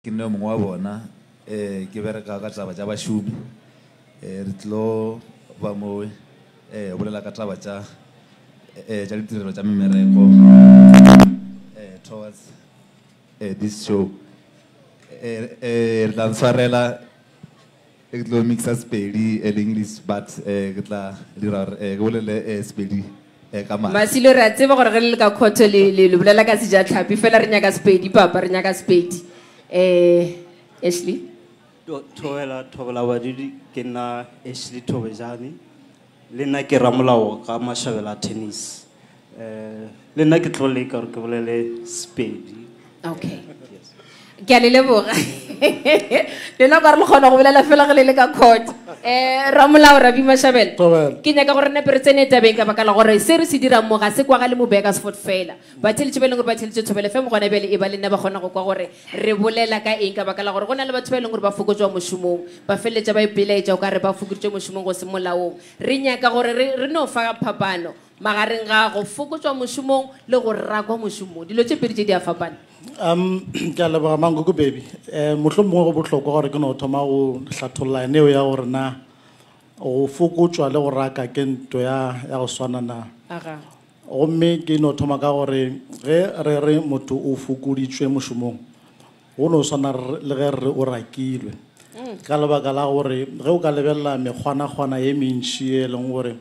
Ke nna yo mongwe wa bona, um ke bereka ka taba tša bašomi. Um re tlo ba mo um bolela ka taba tša um tša ditirelo tša mmereko um towards um this show. Um re tla ntshwarela ke tlo mixa Sepedi and English, but um ke tla dira gore ke bolele um Sepedi ka maatla. Masilo, re a tseba gore ge le le ka khotho le le le bolela ka sejatlhapi, fela re nyaka Sepedi, papa, re nyaka Sepedi. Ashley. Thobela, thobela badudi, ke nna Ashley Thobejane. Le nna ke ramolao ka Mashabela Tennis. Le nna ke tlo leka gore ke bolele Sepedi. Okay. Ke a le leboga. Lena ka re le kgona go bolela fela ge le le ka court. Ramolao Rabi Mashabela. Thobela. Ke nyaka gore nepe re tsene tabeng ka baka la gore se re se dirang mo ga se kwagale mo Burgersfort fela. Batheeletši ba e leng gore ba theeletše Thobela FM gona bjale e ba le nna ba kgona go kwa gore re bolela ka eng ka baka la gore go na le batho ba e leng gore ba fokotšwa mošomong, ba feleletša ba ipelaetša o ka re ba fokoditšwe mošomong go se molaong. Re nyaka gore re no fa phapano magareng ga go fokotšwa mošomong le go rakwa mošomong. Dilo tše pedi tše di a fapana. Ke a leboga Mankoko baby. Mohlomongwe go bohlokwa gore ke no thoma go hlatholla neo ya gore na go fokotšwa le go raka ke nto ya go swana na. Aga. Gomme ke no thoma ka gore ge re re motho o fokoditšwe mošomong, go no swana le ge re o rakilwe. Ka lebaka la gore ge o ka lebelela mekgwanakgwana ye mentši e leng gore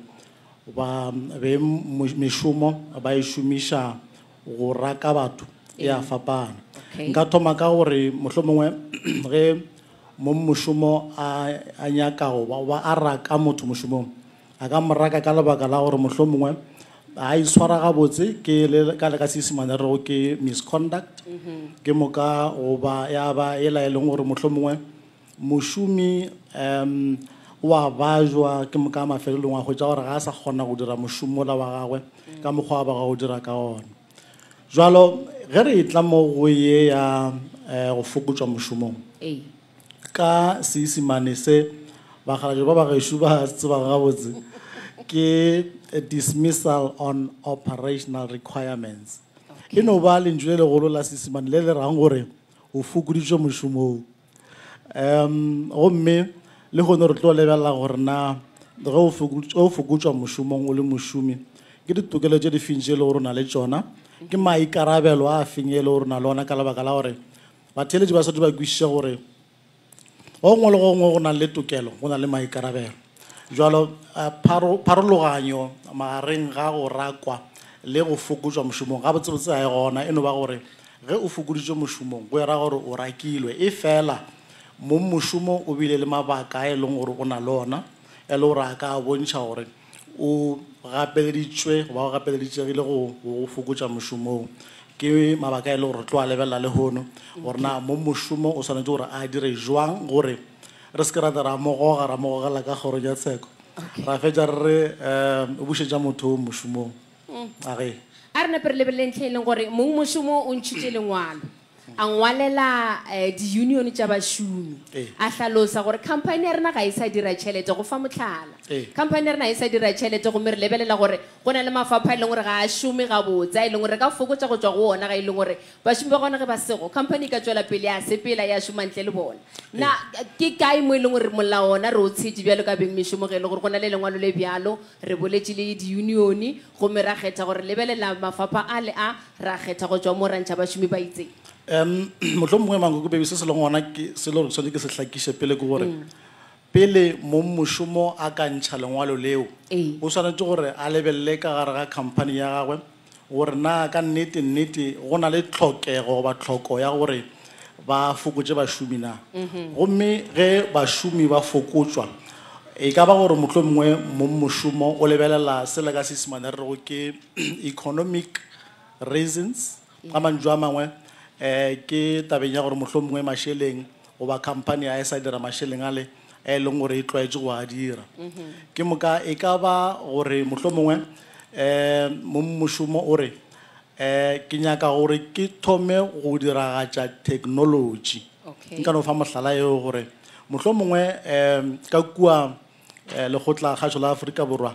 ba be mešomo ba e šomiša go raka batho e a fapana. Nka thoma ka gore mohlomongwe ge mo mošomo a nyaka go ba a raka motho mošomong, a ka mo raka ka lebaka la gore mohlomongwe a itshwara gabotse, ke le ka le ka Seisemane re go ke misconduct. Ke moka goba ya ba ela e leng gore mohlomongwe mošomi wa bajwa, ke moka mafelelong a hwetša gore ga a sa kgona go dira mošomo ola wa gagwe ka mokgwa wa ba go dira ka ona. Jwalo ge re tla mo go ye ya go fokotšwa mošomong, ka Seisemane se bakgalabje ba bagešo ba tsebang gabotse ke dismissal on operational requirements. E no ba lentšu le legolo la Seisemane le le rang gore o fokoditšwe mošomong. Gomme le kgone re tlo lebelela gore na ge o fokotšwa mošomong o le mošomi, ke ditokelo tše di feng tše e le gore o na le tšona, ke maikarabelo a feng e le gore o na le ona, ka lebaka la gore batheeletši ba swanetše ba kwešiše gore go nngwe le go nngwe go na le tokelo, go na le maikarabelo. Jwalo pharologanyo magareng ga go rakwa le go fokotšwa mošomong gabotsebotse ga e gona, e no ba gore ge o fokoditšwe mošomong go era gore o rakilwe, e fela mo mošomo o bile le mabaka a e leng gore o na le ona, e le gore a ka bontšha gore o gapeleditšwe goba o gapeleditšegile go fokotša mošomong. Ke mabaka e le gore tlo a lebelela lehono gore na mo mošomo o swanetše gore a dire jwang gore re se ke ra tla ra mo goga, ra mo gogela ka kgorong ya tsheko, ra fetša re re o bušetša motho o mošomong. A ge a re nape re lebelele ntlha e leng gore mong mošomo o ntšhitše lengwalo, a ngwalela di-union tša bašomi, a hlalosa gore company ya rena ga e sa dira tšhelete. Go fa mohlala, company ya rena ga e sa dira tšhelete, gomme re lebelela gore go na le mafapha a e leng gore ga a šome gabotse, a e leng gore re ka fokotša go tšwa go ona, ga e leng gore bašomi ba gona ge ba sego, company e ka tšwela pele ya sepela ya šoma ntle le bona. Na ke kae mo e leng gore molao ona re o tshetše bjalo ka beng mešomo, ge e le gore go na le lengwalo le bjalo, re boletše le di-union gomme ra kgetha gore lebelela mafapha a le a, ra kgetha go tšwa mo ra ntšha bašomi ba itseng? Mohlomongwe Mankoko baby, se se leng gona ke se le gore tshwanetse ke se hlakiše pele ke gore pele mong mošomo a ka ntšha lengwalo leo, o swanetše gore a lebelele ka gare ga company ya gagwe gore na ka nnete nnete go na le tlhokego goba tlhoko ya gore ba fokotše bašomi na. Gomme ge bašomi ba fokotšwa, e ka ba gore mohlomongwe mong mošomo o lebelela sela ka Seisemane re rego ke economic reasons. Ka mantšu a mangwe, ke tabeng ya gore mohlomongwe mašeleng goba company a e sa dira mašeleng ale e leng gore e tlwaetše go a dira. Ke moka e ka ba gore mohlomongwe mong mošomo o re ke nyaka gore ke thome go diragatša technology. Nka no fa mohlala eo gore mohlomongwe ka kua lekgotla kgašo la Afrika Borwa,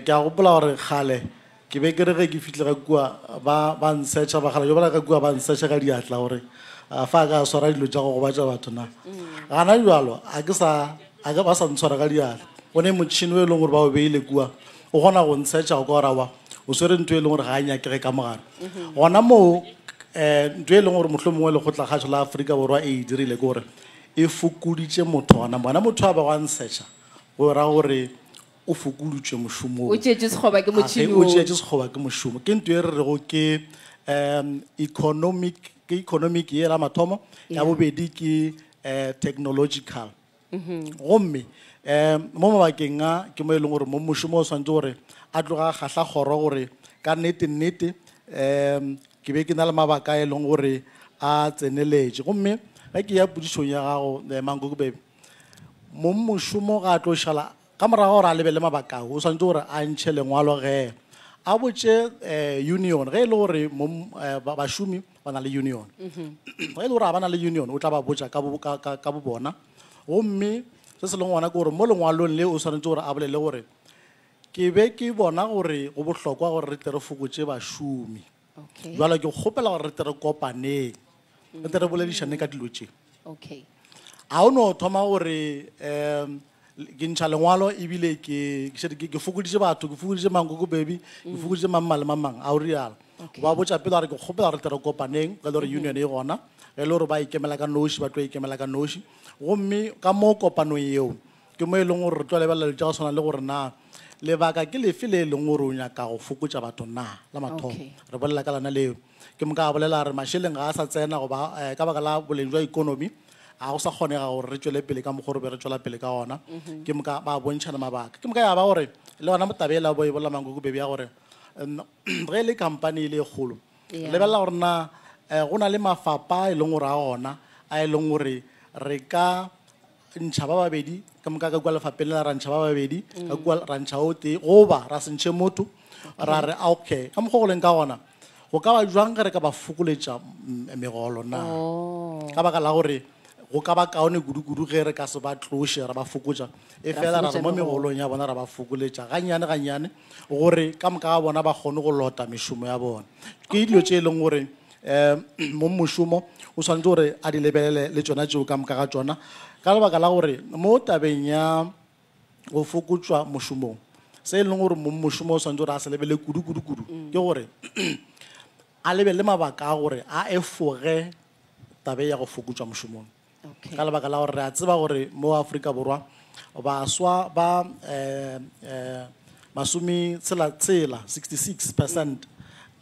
ke a gopola gore kgale ke be ke re ge ke fihle ka kua ba nsetšha, bakgalabje ba ka kua ba nsetšha ka diatla gore A fa a ka swara dilo tša go gobatša batho na? Gana bjalo a ke sa, a ke ba sa ntshwara ka diatla. Go ne motšhini o e leng gore ba o beile kua, o kgona go ntshetša go kwa gore aowa, o swere ntho e leng gore ga e nyakege ka mogare. Gona moo, ntho e leng gore mohlomongwe Lekgotlakgašo la Afrika Borwa e e dirile ke gore e fokoditše motho gona mo. Gona motho a bego a ntshetša, go ra gore o fokoditšwe mošomong. O tšeetše sekgoba ke motšhini O tšeetše sekgoba ke mošomo. Ke ntho e re rego ke economic, ke economic ye la mathomo, ya bobedi ke technological. Gomme mo mabakeng a ke mo e leng gore mo mošomo o swanetše gore a tloga a kgahla kgoro gore ka nnete nnete ke be ke na le mabaka a e leng gore a tseneletše. Gomme ge ke ya podišong ya gago, Mankoko Baby, mong mošomo ga a tlo šala ka morago gore a lebele mabaka ao, o swanetše gore a ntšhe lengwalo ge a botše union, ge e le gore bašomi ba na le union. Ge e le gore ga ba na le union, o tla ba botša ka bo, ka, ka, ka bo bona. Gomme se se leng gona ke gore mo lengwalong le o swanetše gore a bolele gore ke be ke bona gore go bohlokwa gore re tle re fokotše bašomi. Jwale ke kgopela gore re tle re kopaneng, re tle re boledišane ka dilo tše. A o no thoma gore ke ntšha lengwalo ebile ke, ke šetše ke, ke fokoditše batho, ke fokoditše Mankoko Baby, ke fokoditše mang mang le mang mang, a o rialo. Ba botša pele gore ke kgopela gore re tle re kopaneng, ge e le gore union e gona, ge e le gore ba ikemela ka noši, ba tlo ikemela ka noši. Gomme ka mo kopanong yeo, ke mo e leng gore re tlo lebelela dilo tša go swana le gore na lebaka ke lefe le e leng gore o nyaka go fokotša batho na, la mathomo. Re bolela ka lona leo. Ke moka a bolela re mašeleng ga a sa tsena goba ka baka la boleng jwa ikonomi, ga go sa kgonega gore re tšwele pele ka mokgwa re be re tšwela pele ka ona. Ke moka ba bontšhana mabaka. Ke moka ya ba gore le gona mo taba ela bo e bolela Mankoko Baby ya gore ge e le company e le e kgolo, lebelela gore na go na le mafapa a e leng gore a gona, a e leng gore re ka ntšha ba babedi, ka moka ka kua lefapeng lela ra ntšha ba babedi, ka kua ra ntšha o tee, goba ra se ntšhe motho, ra re, ah, okay, ka mokgwa go leng ka gona, go ka ba jwang ge re ka ba fokoletša megolo na? Ka baka la gore go ka ba kaone kudu-kudu ge re ka se ba tloše, ra ba fokotša. E Ra fela ra re fokotša mo megolo. megolong ya bona ra ba fokoletša gannyane gannyane, gore ka moka ga bona ba kgone go lota mešomo ya bona. Ke dilo tše e leng gore mo mošomo o swanetše gore a di lebelele le tšona tšeo ka moka ga tšona, ka lebaka la gore mo tabeng ya go fokotšwa mošomong, se e leng gore mo mošomo o swanetše gore a se lebelele kudu, kudu, kudu, ke gore a lebelele mabaka a gore a efoge tabe ya go fokotšwa mošomong. Ka lebaka la gore re a tseba gore mo Afrika Borwa baswa ba masome tshela tshela, 66%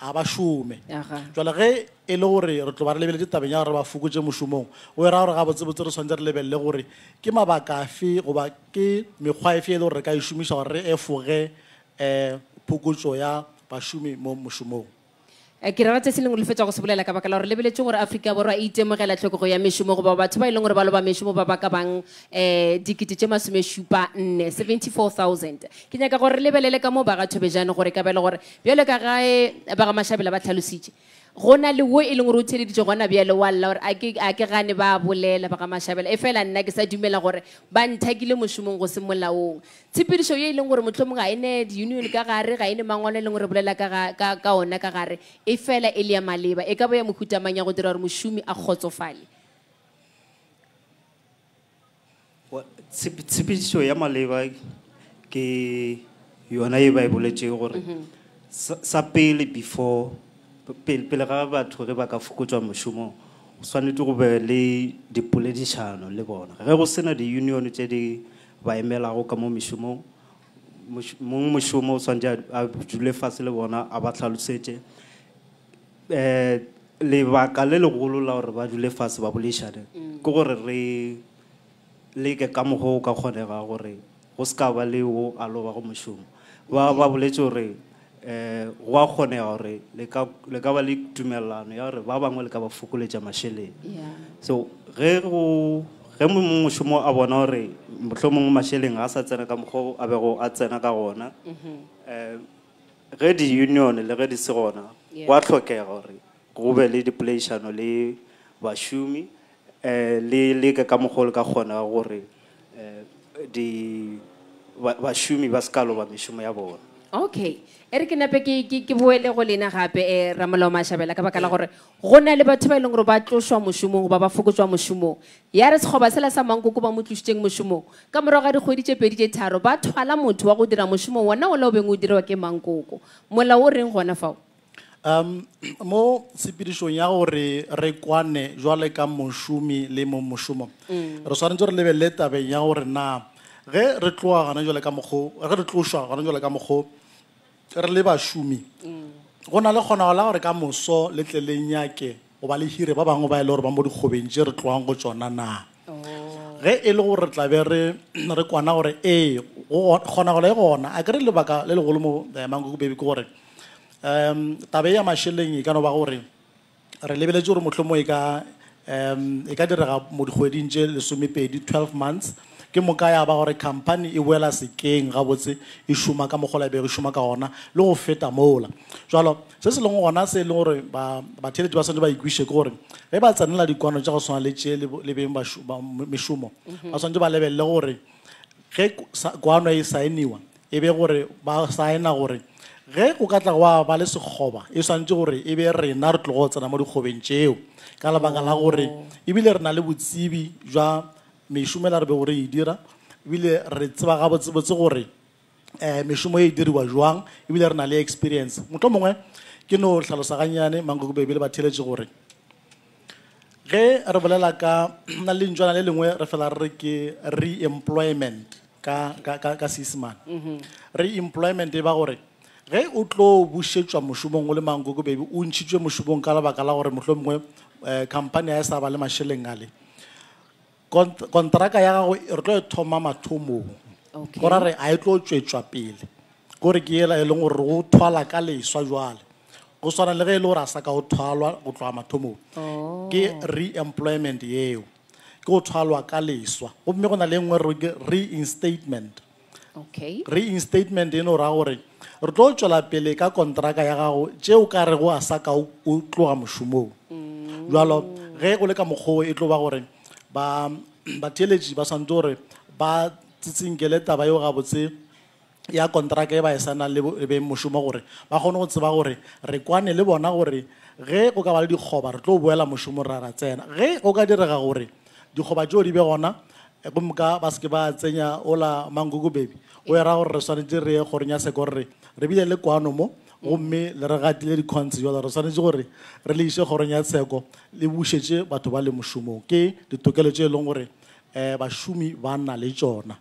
a ba šome. Jwale ge e le gore re tlo ba re lebeletše tabeng ya gore ba fokotše mošomong, o e ra gore gabotsebotse re swanetše re lebelele gore ke mabaka afe goba ke mekgwa efe e le gore re ka e šomiša gore re efoge phokotšo ya bašomi mo mošomong. Ke rata se leng gore le fetša go se bolela ka baka la gore lebeletše gore Afrika Borwa e itemogela tlhokego ya mešomo goba batho ba e leng gore ba loba mešomo ba ba ka bang dikete tše masomešupa nne, 74,000. Ke nyaka gore re lebelele ka mo ba ga Thobejane gore ka bjale gore bjalo ka gae ba ga Mashabela ba tlhalositše, go na le wo e leng gore o theleditše gona bjale wa lla gore a ke gane ba bolela ba ga Mashabela, e fela nna ke sa dumela gore ba nthakile mošomong go se molaong. Tshepedišo ye e leng gore mohlomongwe ga e ne di-union ka gare, ga e ne mangwalo e leng gore bolela ka ona ka gare, e fela e le ya maleba, e ka ba ya mohuta mang ya go dira gore mošomi a kgotsofale? Tshepedišo ya maleba ke yona e ba e boletšego gore sa pele before, pele ga batho ge ba ka fokotšwa mošomong, go swanetše go be le dipoledišano le bona. Ge go sena di-union tše di ba emelago ka mo mešomong, mong mošomo o swanetše a dule fase le bona, a ba hlalosetše. Lebaka le legolo la gore ba dule fase ba boledišane, ke gore re leke ka mokgwa o ka kgonega gore go se ka ba le wo a lobago mošomo. Ba boletše gore go a kgonega gore le ka ba le tumelelano ya gore ba bangwe le ka ba fokoletša mašeleng. So ge go, ge mong mošomo a bona gore mohlomongwe mašeleng a sa tsena ka mokgwa o a bego a tsena ka gona, ge di-union le ge di se gona, go a hlokega gore go be le dipoledišano le bašomi, le leke ka mokgwa o le ka kgona gore bašomi ba se ka loba mešomo ya bona. Okay, e re ke nape ke boele go lena gape, Ramolao Mashabela, ka baka la gore go na le batho ba e leng gore ba tlošwa mošomong goba ba fokotšwa mošomong. Ya re sekgoba sela sa Mankoko ba mo tlošitšeng mošomong, ka morago ga dikgwedi tše pedi tše tharo ba thwala motho wa go dira mošomo wona ola o beng o dirwa ke Mankoko. Molao o reng gona fao? Mo tshepedišong ya gore re kwane jwale ka mošomi le mo mošomo, re swanetše re lebelele tabeng ya gore na ge re tloga gona jwale ka mokgo, ge re tlošwa gona jwale ka mokgo re le bašomi, go na le kgonagalo ya gore ka moso le tle le nyake goba le hire ba bangwe ba e le gore ba mo dikgobeng tše re tlogang go tšona na. Ge e le gore re tla be re kwana gore ee, kgonagalo e gona, a kere lebaka le legolo mo, Mankoko Baby ke gore taba ya mašeleng e ka no ba gore re lebeletše gore mohlomong e ka direga mo dikgweding tše 12, 12 months, ke moka ya ba gore company e boela sekeng gabotse, e šoma ka mokgwa o la bego e šoma ka gona le go feta mola. Jwalo se se leng gona se e leng gore batheeletši ba swanetše ba ikweše ke gore ge ba tsenela dikwano tša go swana le tše le beng mešomo, ba swanetše ba lebelele gore ge kwano e saeniwa, e be gore ba saena gore ge go ka tla gwa ba le sekgoba, e swanetše gore e be rena re tlogo tsena mo dikgobeng tšeo, ka lebaka la gore ebile re na le botsebi jwa mešomo ela re bego re e dira, ebile re tseba gabotsebotse gore mešomo e diriwa jwang, ebile re na le experience. Mohlomongwe ke no hlalosa gannyane Mankoko Baby le batheeletši gore ge re bolela ka na le lentšwana le lengwe re fela re re ke re-employment ka Seisemane. Re-employment e ba gore ge o tlo bušetšwa mošomong o le Mankoko Baby, o ntšhitšwe mošomong ka lebaka la gore mohlomongwe company ha e sa ba le mašeleng ale, kontraka ya gago re tlo e thoma mathomong. Go ra re a e tlo tšwetšwa pele, kore ke ela e leng gore go thwala ka leswa jwale, go swana le ge e le gore a sa ka o thwalwa go tloga mathomong. Ke re-employment yeo, ke go thwalwa ka leswa. Gomme go na le e nngwe re ke reinstatement. Reinstatement e no ra gore re tlo tšwela pele ka kontraka ya gago tšeo ka rego a sa ka o tloga mošomong. Jwalo ge go le ka mokgwa o e tlo ba gore batheeletši ba swanetše gore ba tsitsinkele taba yeo gabotse ya kontraka e ba e saenang le beng mošomo, gore ba kgone go tseba gore re kwane le bona gore ge go ka ba le dikgoba re tlo boela mošomong ra ra tsena. Ge go ka direga gore dikgoba tšeo di be gona, gomme ka ba seke ba tsenya ola Mankoko Baby, o era gore re swanetše re ye kgorong ya tsheko gore re bile le kwano mo, gomme le re gatile di-cons, jwale re swanetše gore re le iše kgorong ya tsheko le bušetše batho ba le mošomong. Ke ditokelo tše e leng gore bašomi ba na le tšona.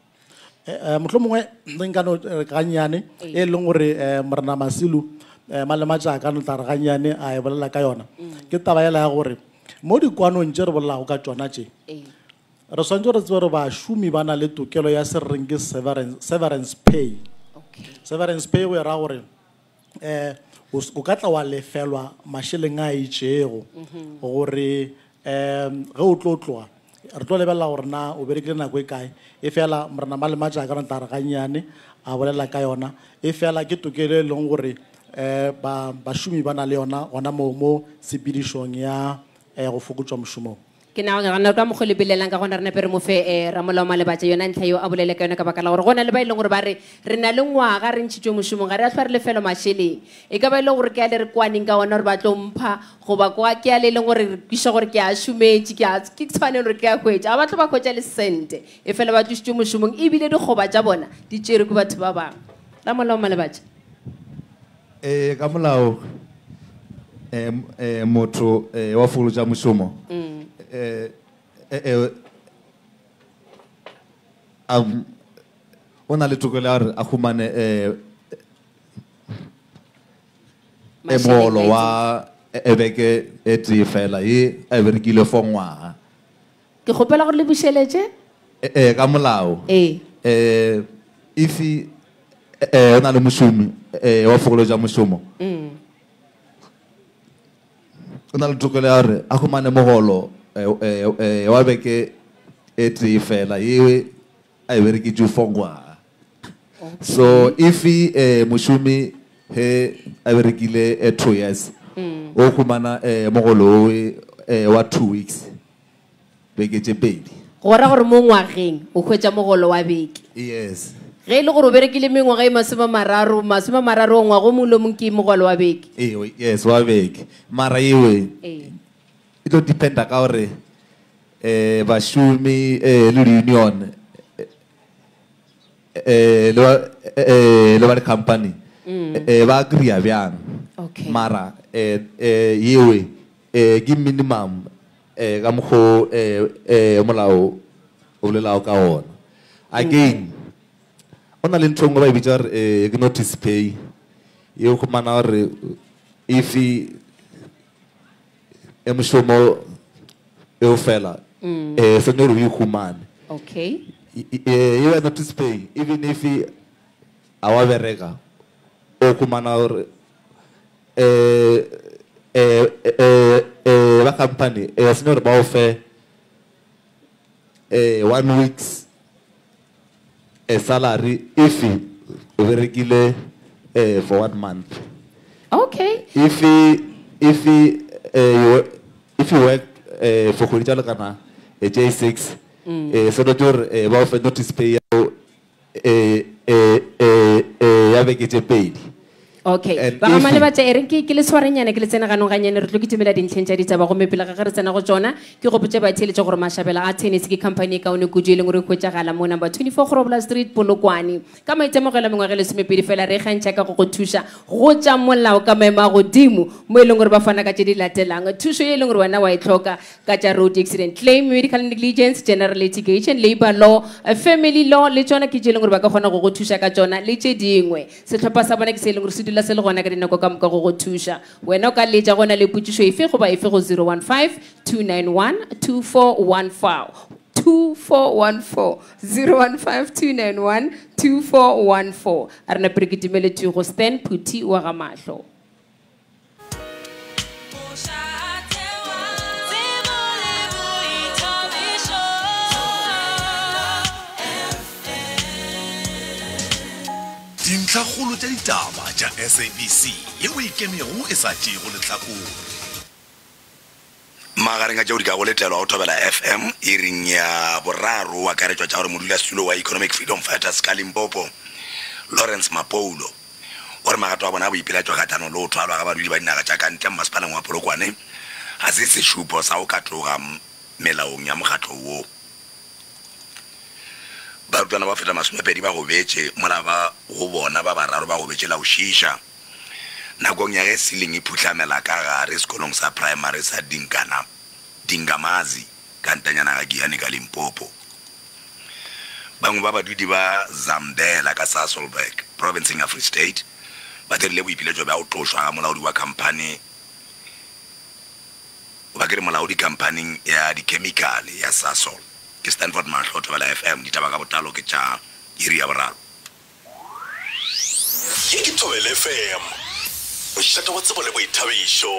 Mohlomongwe re nka no gannyane e leng gore Morena Masilu Malematša a ka no tla re gannyane a e bolela ka yona. Ke taba ela ya gore mo dikwanong tše re bolelago ka tšona tše, re swanetše re tsebe gore bašomi ba na le tokelo ya se re reng ke severance pay. Severance pay go era gore o ka tla wa lefelwa mašeleng a itšego gore ge o tlo tloga, re tlo lebelela gore na o berekile nako e kae. E fela Morena Malematša a ka no tla re gannyane a bolela ka yona. E fela ke tokelo e leng gore bašomi ba na le yona gona mo tshepedišong ya go fokotšwa mošomong. Ke nagana ka mokgwa o lebelelang ka gona re nape re mo fe Ramolao Malebatša yona ntlha yeo a bolele ka yona, ka baka la gore go na le ba e leng gore ba re re na le ngwaga re ntšhitšwe mošomong, ga re a hlwa re lefelo mašeleng. E ka ba e le gore ke a le re kwaneng ka ona gore ba tlo mpha, goba kwa ke a le leng gore re kwešiša gore ke a šometše, ke tshwanelo gore ke a hwetša. Ga ba tlo ba hwetša le sente, e fela ba tlošitšwe mošomong, ebile dikgoba tša bona di tšerwe ke batho ba bangwe. Ramolao Malebatša. Ka molao, motho wa fokolotša mošomo, o na le tokelo ya gore a humane mogolo wa beke e tee fela ye a e berekile for ngwaga. Ke kgopela gore le bušeletše? Ka molao. If o na le mošomi wa fokolotša mošomo, o na le tokelo ya gore a humane mogolo wa beke e tee fela ye a e bereketše for ngwaga. So if mošomi he a berekile 2 years, o humana mogolo wa 2 weeks, beke tše pedi. Go ra gore mo ngwageng o hwetša mogolo wa beke. Yes. Ge e le gore o berekile mengwaga e 30, 30 ngwaga o mongwe le o mongwe ke mogolo wa beke. Ee, yes, wa beke. Mara ewe e tlo dependa ka gore bašomi le di-union le ba di-company ba agree bjang. Mara yewe ke minimum ka mokgo molao o bolelago ka ona. Again, o na le ntho e nngwe ba e bitsa gore ke notice pay. E o khumana gore if e mošomo e o fela, swanetše gore o e humane. E ba notice pay, even if a wa bereka, o khumana gore ba company swanetše gore ba o fe 1 week's salary if o berekile for 1 month. Okay. If you work for kgwedi tša lekana J6, swanetše gore ba o fe notice pay ya beke tše pedi. Okay. Ba ga ba tša ereng ke le tshwarenyana ke le tsena ganong ganyane re tlo kitimela dintlheng tša ditaba gomme pele ga ge re tsena go tšona ke gopotše batheeletše gore Mashabela a Tennis ke company e kaone kudu e leng gore e hwetšagala mo number 24 Grobler Street, Polokwane. Ka maitemogelo a mengwaga e 12 fela re kgantšha ka go go thuša go tša molao ka maemo a godimo mo e leng gore ba fana ka tše di latelang. Thušo ye e leng gore wena wa e hloka ka tša road accident claim, medical negligence, general litigation, labor law, family law le tšona ke tše e leng gore ba ka kgona go go thuša ka tšona le tše dingwe. Sehlopha sa bona ke se e leng gore se dula se le gona ka dinako ka moka go go thuša. Wena o ka letša gona le potšišo efe goba efe go 015 291 2414. 2414 015 291 2414. A re napere ke timeletše go Stan Phuthi wa ga Mahlo. Dintlhakgolo tša ditaba tša SABC yeo e ikemego e sa tšeego lehlakore. Magareng a tšeo di ka go letelwa go Thobela FM iring ya boraro o akaretšwa tša gore modulasetulo wa Economic Freedom Fighters ka Limpopo Lawrence Mapoulo o re magato a bona a boipilatšo kgahlanong le go thwalwa ga badudi ba dinaga tša ka ntle mmasepaleng wa Polokwane ga se sešupo sa go katoga melaong ya mokgatlo wo. Barutwana ba feta 20 ba gobetše mola ba go bona ba bararo ba gobetše la go šiiša nakong ya ge ceiling e phuhlamela ka gare sekolong sa primary sa Dingana, Dingamazi ka ntanyana ga Giyani ka Limpopo. Bangwe ba badudi ba Zambela ka Sasolburg, profenseng ya Free State, ba dirile boipiletšo bja go tlošwa ga molaodi wa khamphani goba ke re molaodi khamphaning ya dikhemikhale ya Sasol. Ke Stanford Mahlo, Thobela FM, ditaba ka botlalo ke tša iri ya boraro. Ye ke Thobela FM, mošate wa tsebo le boithabišo.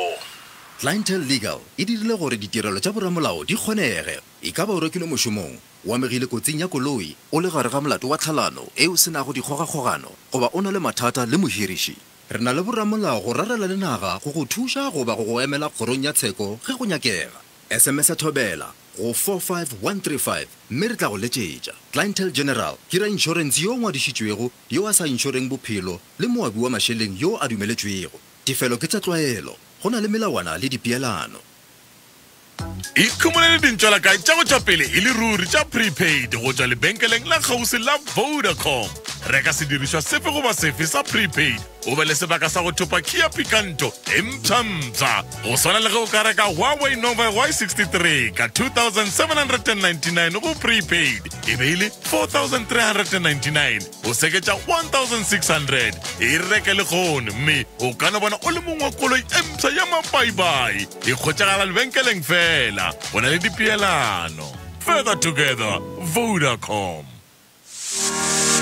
Clientele Legal e dirile gore ditirelo tša boramolao di kgonege. E ka ba o rekilwe mošomong, o amegile kotsing ya koloi, o le gare ga molato wa tlhalano e o se nago dikgogakgogano, goba o na le mathata le mohiriši. Re na le boramolao go rarela le naga go go thuša goba go go emela kgorong ya tsheko ge go nyakega. SMS ya Thobela go 45135 mme re tla go letšetša. Clientele General ke ra inšorense yo ngwadišitšwego yo a sa inšoreng bophelo le moabi wa mašeleng yo a dumeletšwego. Tefelo ke tša tlwaelo. Go na le melawana le dipeelano. Ikhumanele dintšwelakae tša go tšwa pele e le ruri tša prepaid go tšwa lebenkeleng la kgauswi la Vodacom. Reka sedirišwa sefe goba sefe sa prepaid o be le sebaka sa go thopa Kia Picanto e mpsha-mpsha. Go swana le ge o ka reka Huawei Nova Y63 ka 2799 go prepaid e be e le 4399 o seketša 1600. E reke lehono mme o ka no bona o le mongwe wa koloi e mpsha ya mabaibai. E hwetšagala lebenkeleng fela. Go na le dipeelano. Further together, Vodacom.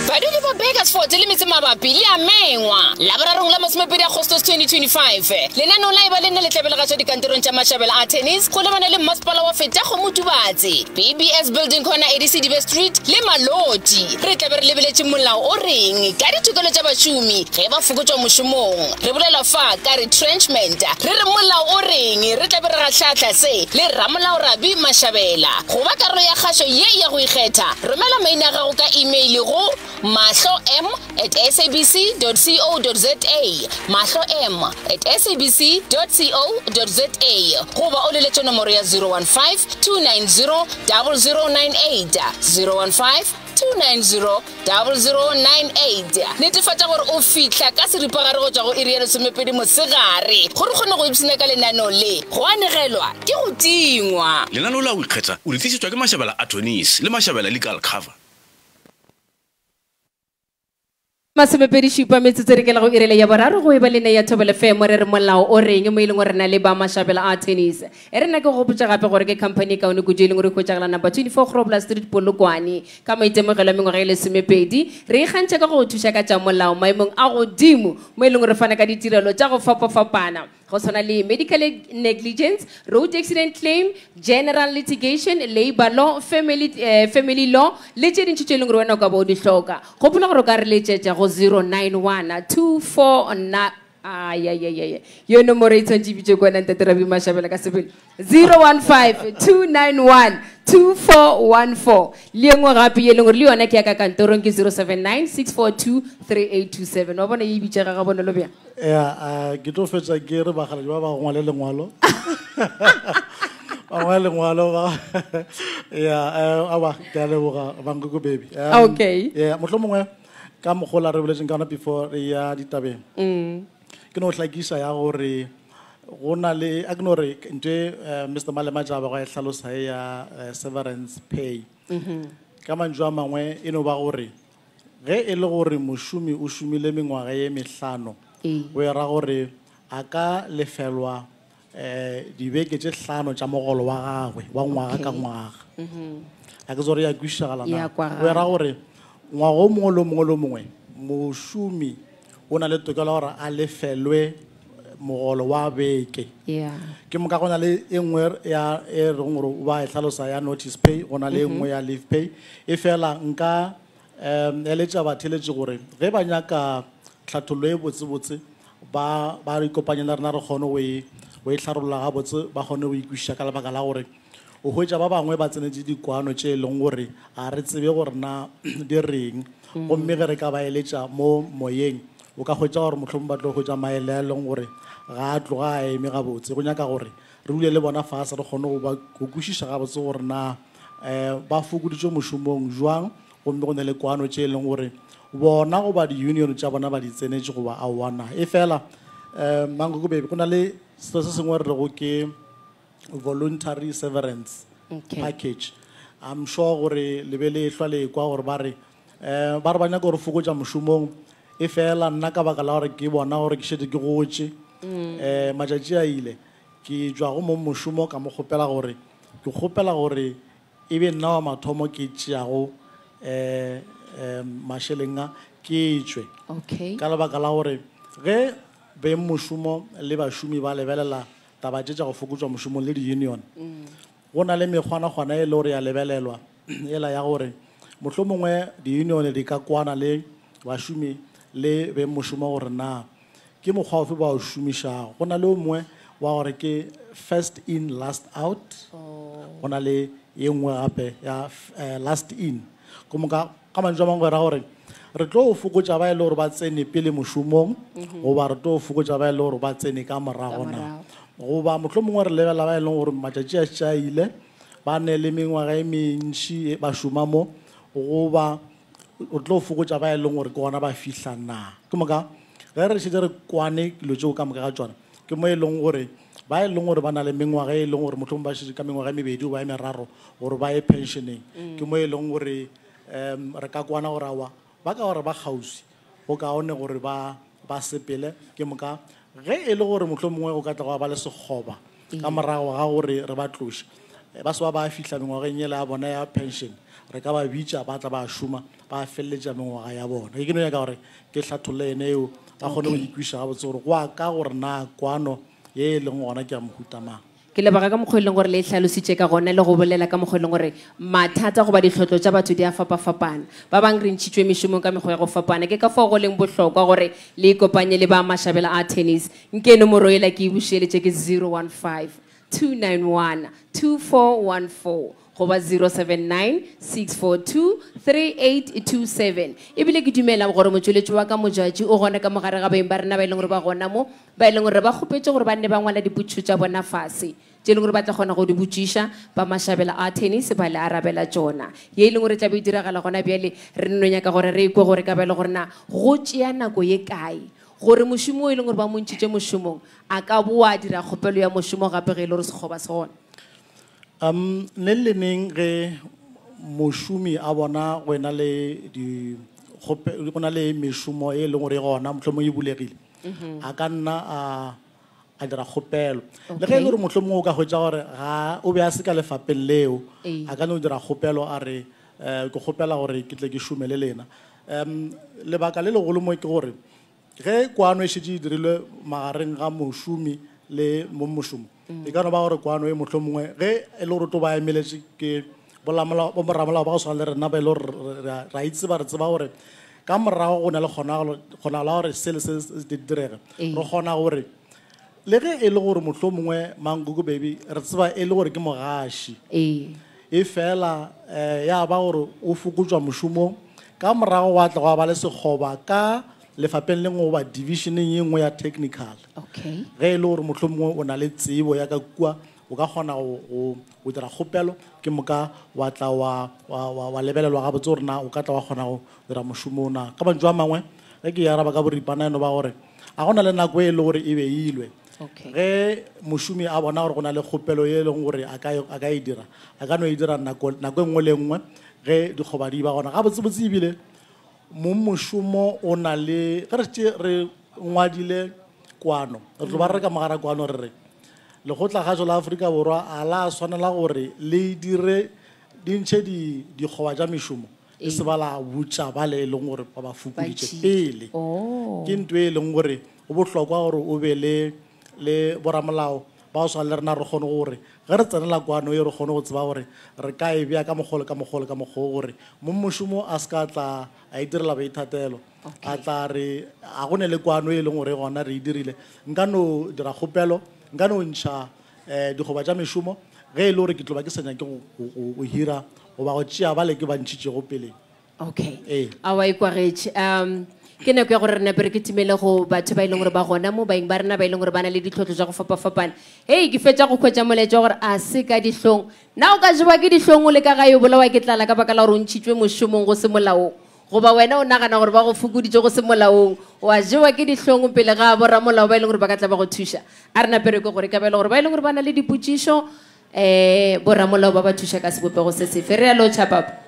Badudi ba Bakersford le metse mabapi le a mengwa Laborarong la 20 Agostose 2025. Lenaneo la eba le nna le tla belegatšwa dikantorong tša Mashabela a Tennis go lebana le mmasepala wa Fetago Motubatse, BBS Building corner Eddie Sedibe Street le Maloti. Re tla be re lebeletše molao o reng ka ditokelo tša bašomi ge ba fokotšwa mošomong. Re bolela fa ka retrenchment, re re molao o reng. Re tla be re gahlahla se le ramolao Rabi Mashabela. Go ba karolo ya kgašo ye ya go ikgetha, romela maina a gago ka email go Mahlo M at sabc dot co dot za, Mahlo M at sabc dot co dot za, goba o leletše nomoro ya 015 290 0098, 015 290 0098. Netefatša gore o fihla ka seripagare go tšwa go iri ya lesomepedi mosegare gore o kgone go ipshina ka lenaneo le. Go anegelwa ke go tingwa. Lenaneo la go ikgetha o le tlišetšwa ke Mashabela Attorneys le Mashabela Legal Cover. Masomepedi šupa metsotso re kela go irele ya boraro go e ba lena ya Thobela FM re re molao o reng mo e leng gore re na le ba Mashabela Attorneys. E re nna ke go gopotša gape gore ke company e kaone kudu e leng gore e hwetšagala number 24 Grobler Street Polokwane ka maitemogelo a mengwaga e lesomepedi. Re ikgantšha ka go go thuša ka tša molao maemong a godimo mo e leng gore re fana ka ditirelo tša go fapafapana go tshwana le medical negligence, road accident claim, general litigation, labor law, family, eh, family law le tše dintši tše e leng gore wena o ka ba o di hloka. Gopola gore o ka re letšetša go 091 249 ayayayaya yo nomoro e tshwanetse e bitše ke wena ntate Rabi Mashabela ka sebele 015 291 2414 le ye nngwe gape ye e leng gore le yona ke ya ka kantorong ke 079 642 3827 wa bona ye e bitšega ga bonolo bjang Ya, uh, ke tlo fetša ke re bakgaladi ba ba ngwale lengwalo ba ngwale lengwalo ba ya eh, awa ke a leboga bankoko baby um, Okay. yeah, mohlomongwe ka mogola re boletseng ka ona before re ya ditabeng Mm. ke no hlakiša ya gore go na le a ke no re ntho e, eh, Mr Malema ja ba go e hlalosa e ya eh, severance pay Mm-hmm. ka mantšu a mangwe e no ba gore ge e le gore mošomi o šomile mengwaga ye mehlano Ee. o e ra gore a ka lefelwa um dibeke tše hlano tša mogolo wa gagwe wa ngwaga ka Okay. ngwaga a ke tse gore ya kwešišagala E na a kwagala. o e ra gore ngwaga o mongwe le o mongwe le o mongwe mošomi o na le tokelo ya gore a lefelwe mogolo wa beke Yeah. ke moka go na le e nngwe ya e reng gore ba e hlalosa ya notice pay go na le e nngwe ya leave pay e fela nka um eletša batheletši gore ge ba nyaka tlhathollo e botsebotse ba ba re ikopanye le rena re kgone go e go e hlarolla gabotse ba kgone go ikwešiša ka lebaka la gore o hwetša ba bangwe ba tsenetše dikwano tše e leng gore ga re tsebe gore na di reng gomme ge re ka ba eletša mo moyeng o ka hwetša gore mohlomong ba tlo hwetša maele a e leng gore ga a tloga a eme gabotse go nyaka gore re dule le bona fase re kgone go ba go kwešiša gabotse gore na um ba fokoditšwe mošomong jwang gomme go ne le kwano tše e leng gore bona goba di-union tša bona ba di tsenetše goba aowa na e fela um mankoko baby go na le selo se sengwe re rego ke voluntary severance Okay. package i'm sure gore le be le hlwa le kwa gore ba re um ba re ba nyaka gore fokotša mošomong e fela nna ka baka la gore ke bona gore ke šetše ke gotše um matšatši a ile ke tšwa go mong mošomo ka mo kgopela gore ke kgopela gore e be nna wa mathomo ke tšeago um mašeleng a ke tšwe Okay. ka lebaka la gore ge beng mošomo le bašomi ba lebelela taba tše tša go fokotšwa mošomong le di-union go na le mekgwanakgwana e le gore ya lebelelwa ela ya gore mohlomongwe di-union di ka kwana le bašomi le beng mošomo gore na ke mokgwa ofe ba o šomišago go na le o mongwe wa gore ke first in last out go na le ye nngwe gape ya eh, last in ko moka ka mantšu a mangwe go ra gore re tlo fokotša ba e le gore ba tsene pele mošomong goba re tlo fokotša ba e le gore ba tsene ka morago na goba mohlomongwe re lebelela ba e leng gore matšatši a šetše a ile ba ne le mengwaga e mentši e ba šoma mo goba o tlo fokotša ba e leng gore ke gona ba fihla na ke moka ge re šetše re kwane dilo tšeo ka moka ga tšona ke mo e leng gore ba e leng gore ba na le mengwaga e leng gore mohlomongwe ba šetše ka mengwaga e mebedi goba e meraro gore ba ye pensioneng ke mo e leng gore um re ka kwana gore aowa ba ka gore ba kgauswi go kaone gore ba ba sepele ke moka ge e le gore mohlomongwe go ka tla gwa ba le sekgoba ka morago ga gore re ba tloše eh, ba se ba ba fihla mengwageng ela ya bona ya pension re ka ba bitša ba tla ba šoma ba feleletša mengwaga ya bona ke no nyaka gore ke hlatholle ene eo ba kgone go ikwešiša gabotse gore go a ka gore na kwano ye e leng gona ke ya mohuta mang Ke leboga ka mokgwa e leng gore le e hlalositše ka gona le go bolela ka mokgwa e leng gore mathata goba ditlhotlo tša batho di a fapafapana. Ba bang re ntšhitšwe mešomong ka mekgwa ya go fapana. Ke ka fao go leng bohlokwa gore le ikopanye le ba Mashabela a Tennis. Nke nomoro ela ke e bušeletše ke 015 291 2414. goba 079 642 3827. Ebile ke dumela gore motšweletši wa ka Modjadji o gona ka mogare ga baeng ba rena ba e leng gore ba gona mo, ba e leng gore ba kgopetše gore ba nne ba ngwala dipotšišo tša bona fase tše e leng gore ba tla kgona go di botšiša ba Mashabela a Tennis ba le arabela tšona. Ye e leng gore e tla be e diragala gona bjale, re nno nyaka gore re kwe gore ka ba e le gore na go tšea nako ye kae gore mošomi o e leng gore ba mo ntšhitše mošomong a ka boa a dira kgopelo ya mošomo gape ge e le gore sekgoba se gona. Um, neng le neng ge mošomi a bona go ena le di go na le mešomo e leng gore e gona mohlomong e bulegile, a ka nna a a dira kgopelo. Le ge e le gore mohlomong o ka hwetša gore ga o be a se ka lefapeng leo, a ka no dira kgopelo a re um ke kgopela gore ke tle ke šome le lena. Um lebaka le legolo mo ke gore ge kwano e šetše e dirilwe magareng ga mošomi le mongmošomo, e ka no ba gore kwano e mohlomongwe ge e le gore o tlo ba emeletše ke boramolao ba go swana le rena ba e le gore ra itseba, re tseba gore ka morago go na le kgonagalo ya gore se le se se direge. Re kgona gore le ge e le gore mohlomongwe Mankoko Baby re tseba e le gore ke mogaši, e fela ya ba gore o fokotšwa mošomong, ka morago gwa tla gwa ba le sekgoba ka lefapeng le nngwe goba divisioneng ye nngwe ya technical. Ge e le gore mohlomongwe o na le tsebo ya ka kua, o ka kgona go dira kgopelo, ke moka wa tla wa lebelelwa gabotse gore na o ka tla wa kgona go dira mošomo na. Ka mantšu a mangwe, ge ke araba ka boripana eno ba gore a go na le nako e le gore e beilwe. Ge mošomi a bona gore go na le kgopelo ye e leng gore a ka e dira, a ka no e dira nako e nngwe le nngwe ge dikgoba di ba gona. Gabotsebotse ebile mong mošomo o na le ge re tše re ngwadile kwano, re tlo ba re ka mogara kwano re re Lekgotlakgašo la Afrika Borwa a la swanela gore le dire di ntšhe dikgoba tša mešomo e se ba la butša bale e leng gore ba ba fokoditše pele. Ke ntho e leng gore go bohlokwa gore o be le boramolao ba go swana le rena, re kgone gore ge re tsenela kwano e re kgone go tseba gore re ka e bea ka mokgwa le ka mokgwa le ka mokgwa gore mong mošomo a se ka tla a e direla boithatelo, a tla re a go ne le kwano e leng gore gona re e dirile, nka no dira kgopelo, nka no ntšha dikgoba tša mešomo ge e le gore ke tlo ba ke sa nyake go hira goba go tšea bale ke ba ntšhitšego peleng. Okay. A wa ikwagetše. Ke nako ya gore re nape re kitimele go batho ba e leng gore ba gona mo, baeng ba rena ba e leng gore ba na le ditlhohlo tša go fapafapana. Hei, ke fetša go hwetša molaetša wa gore a se ka dihlong. Na o ka jewa ke dihlong o le ka gae o bolawa ke tlala ka baka la gore o ntšhitšwe mošomong go se molaong? Goba wena o nagana gore ba go fokoditše go se molaong, wa jewa ke dihlong pele ga boramolao ba e leng gore ba ka tla ba go thuša? A re nape re kwe gore ka ba e leng gore ba e leng gore ba na le dipotšišo, boramolao ba ba thuša ka sebopego se sefe. Re a lotšha, papa.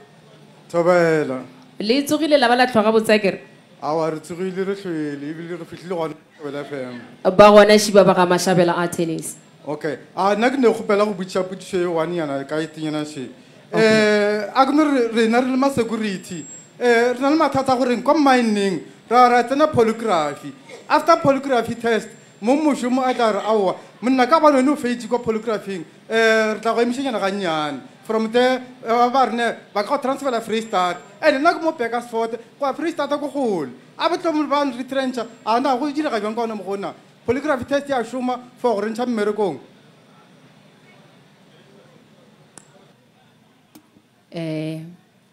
Thobela. Le tsogile la ba la tlhoga botse akere? Aowa, re tsogile re hlwele ebile re fihlile gona Thobela FM. Ba gona šiba ba ga Mashabela a tennis. Okay. A nna ke ne kgopela go botšiša potšišo ye one nyana ka e tenyana še. A ke no re rena re le ma security, re na le mathata a gore kwa mineng ra tsena polygraphy. After polygraphy test, mong mošomo a tla re aowa monna ka gobane wena o feitše kwa polygraphing, re tla go emišanyana gannyane. From there, ba re ne ba ka go transfera Free Start. And nna ke mo Burgersfort, go ya Free Start ko gole. A ba tlo ba retrencha, a na go direga jwang ka ona mogona? Polygraphy test ya šoma for go re ntšha mmerekong.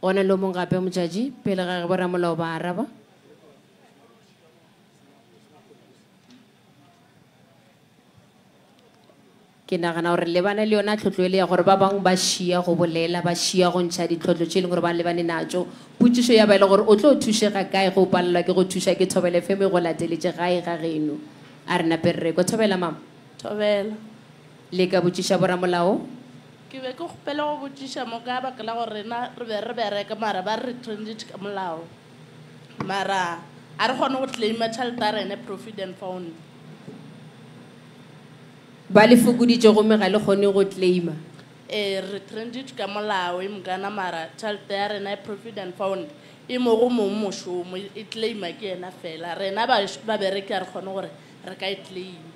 Gona le o mongwe gape Modjadji pele ga ge boramolao ba araba. Ke nagana gore lebana le yona tlhotlo ele ya gore ba bangwe ba šia go bolela, ba šia go ntšha ditlhotlo tše e leng gore ba lebane natšo. Potšišo ya ba e le gore o tlo thušega kae ge o palelwa ke go thuša ke Thobela FM e go lateletše gae ga geno. A re nape re re ko Thobela mama. Thobela. Le ka botšiša boramolao? Ke be ke kgopela go botšiša mo ka baka la gore rena re be re bereka mara ba re retrenchitše ka molao. Mara a re kgone go claima tšhelete ya rena Provident Fund. Ba le fokoditše gomme ga le kgone go claima. Re retrenchitše ka molao e mokana mara tšhelete ya rena ya Provident Fund e mo go mong mošomo, e claima ke yena fela. Rena ba bereki ga re kgone gore re ka e claima.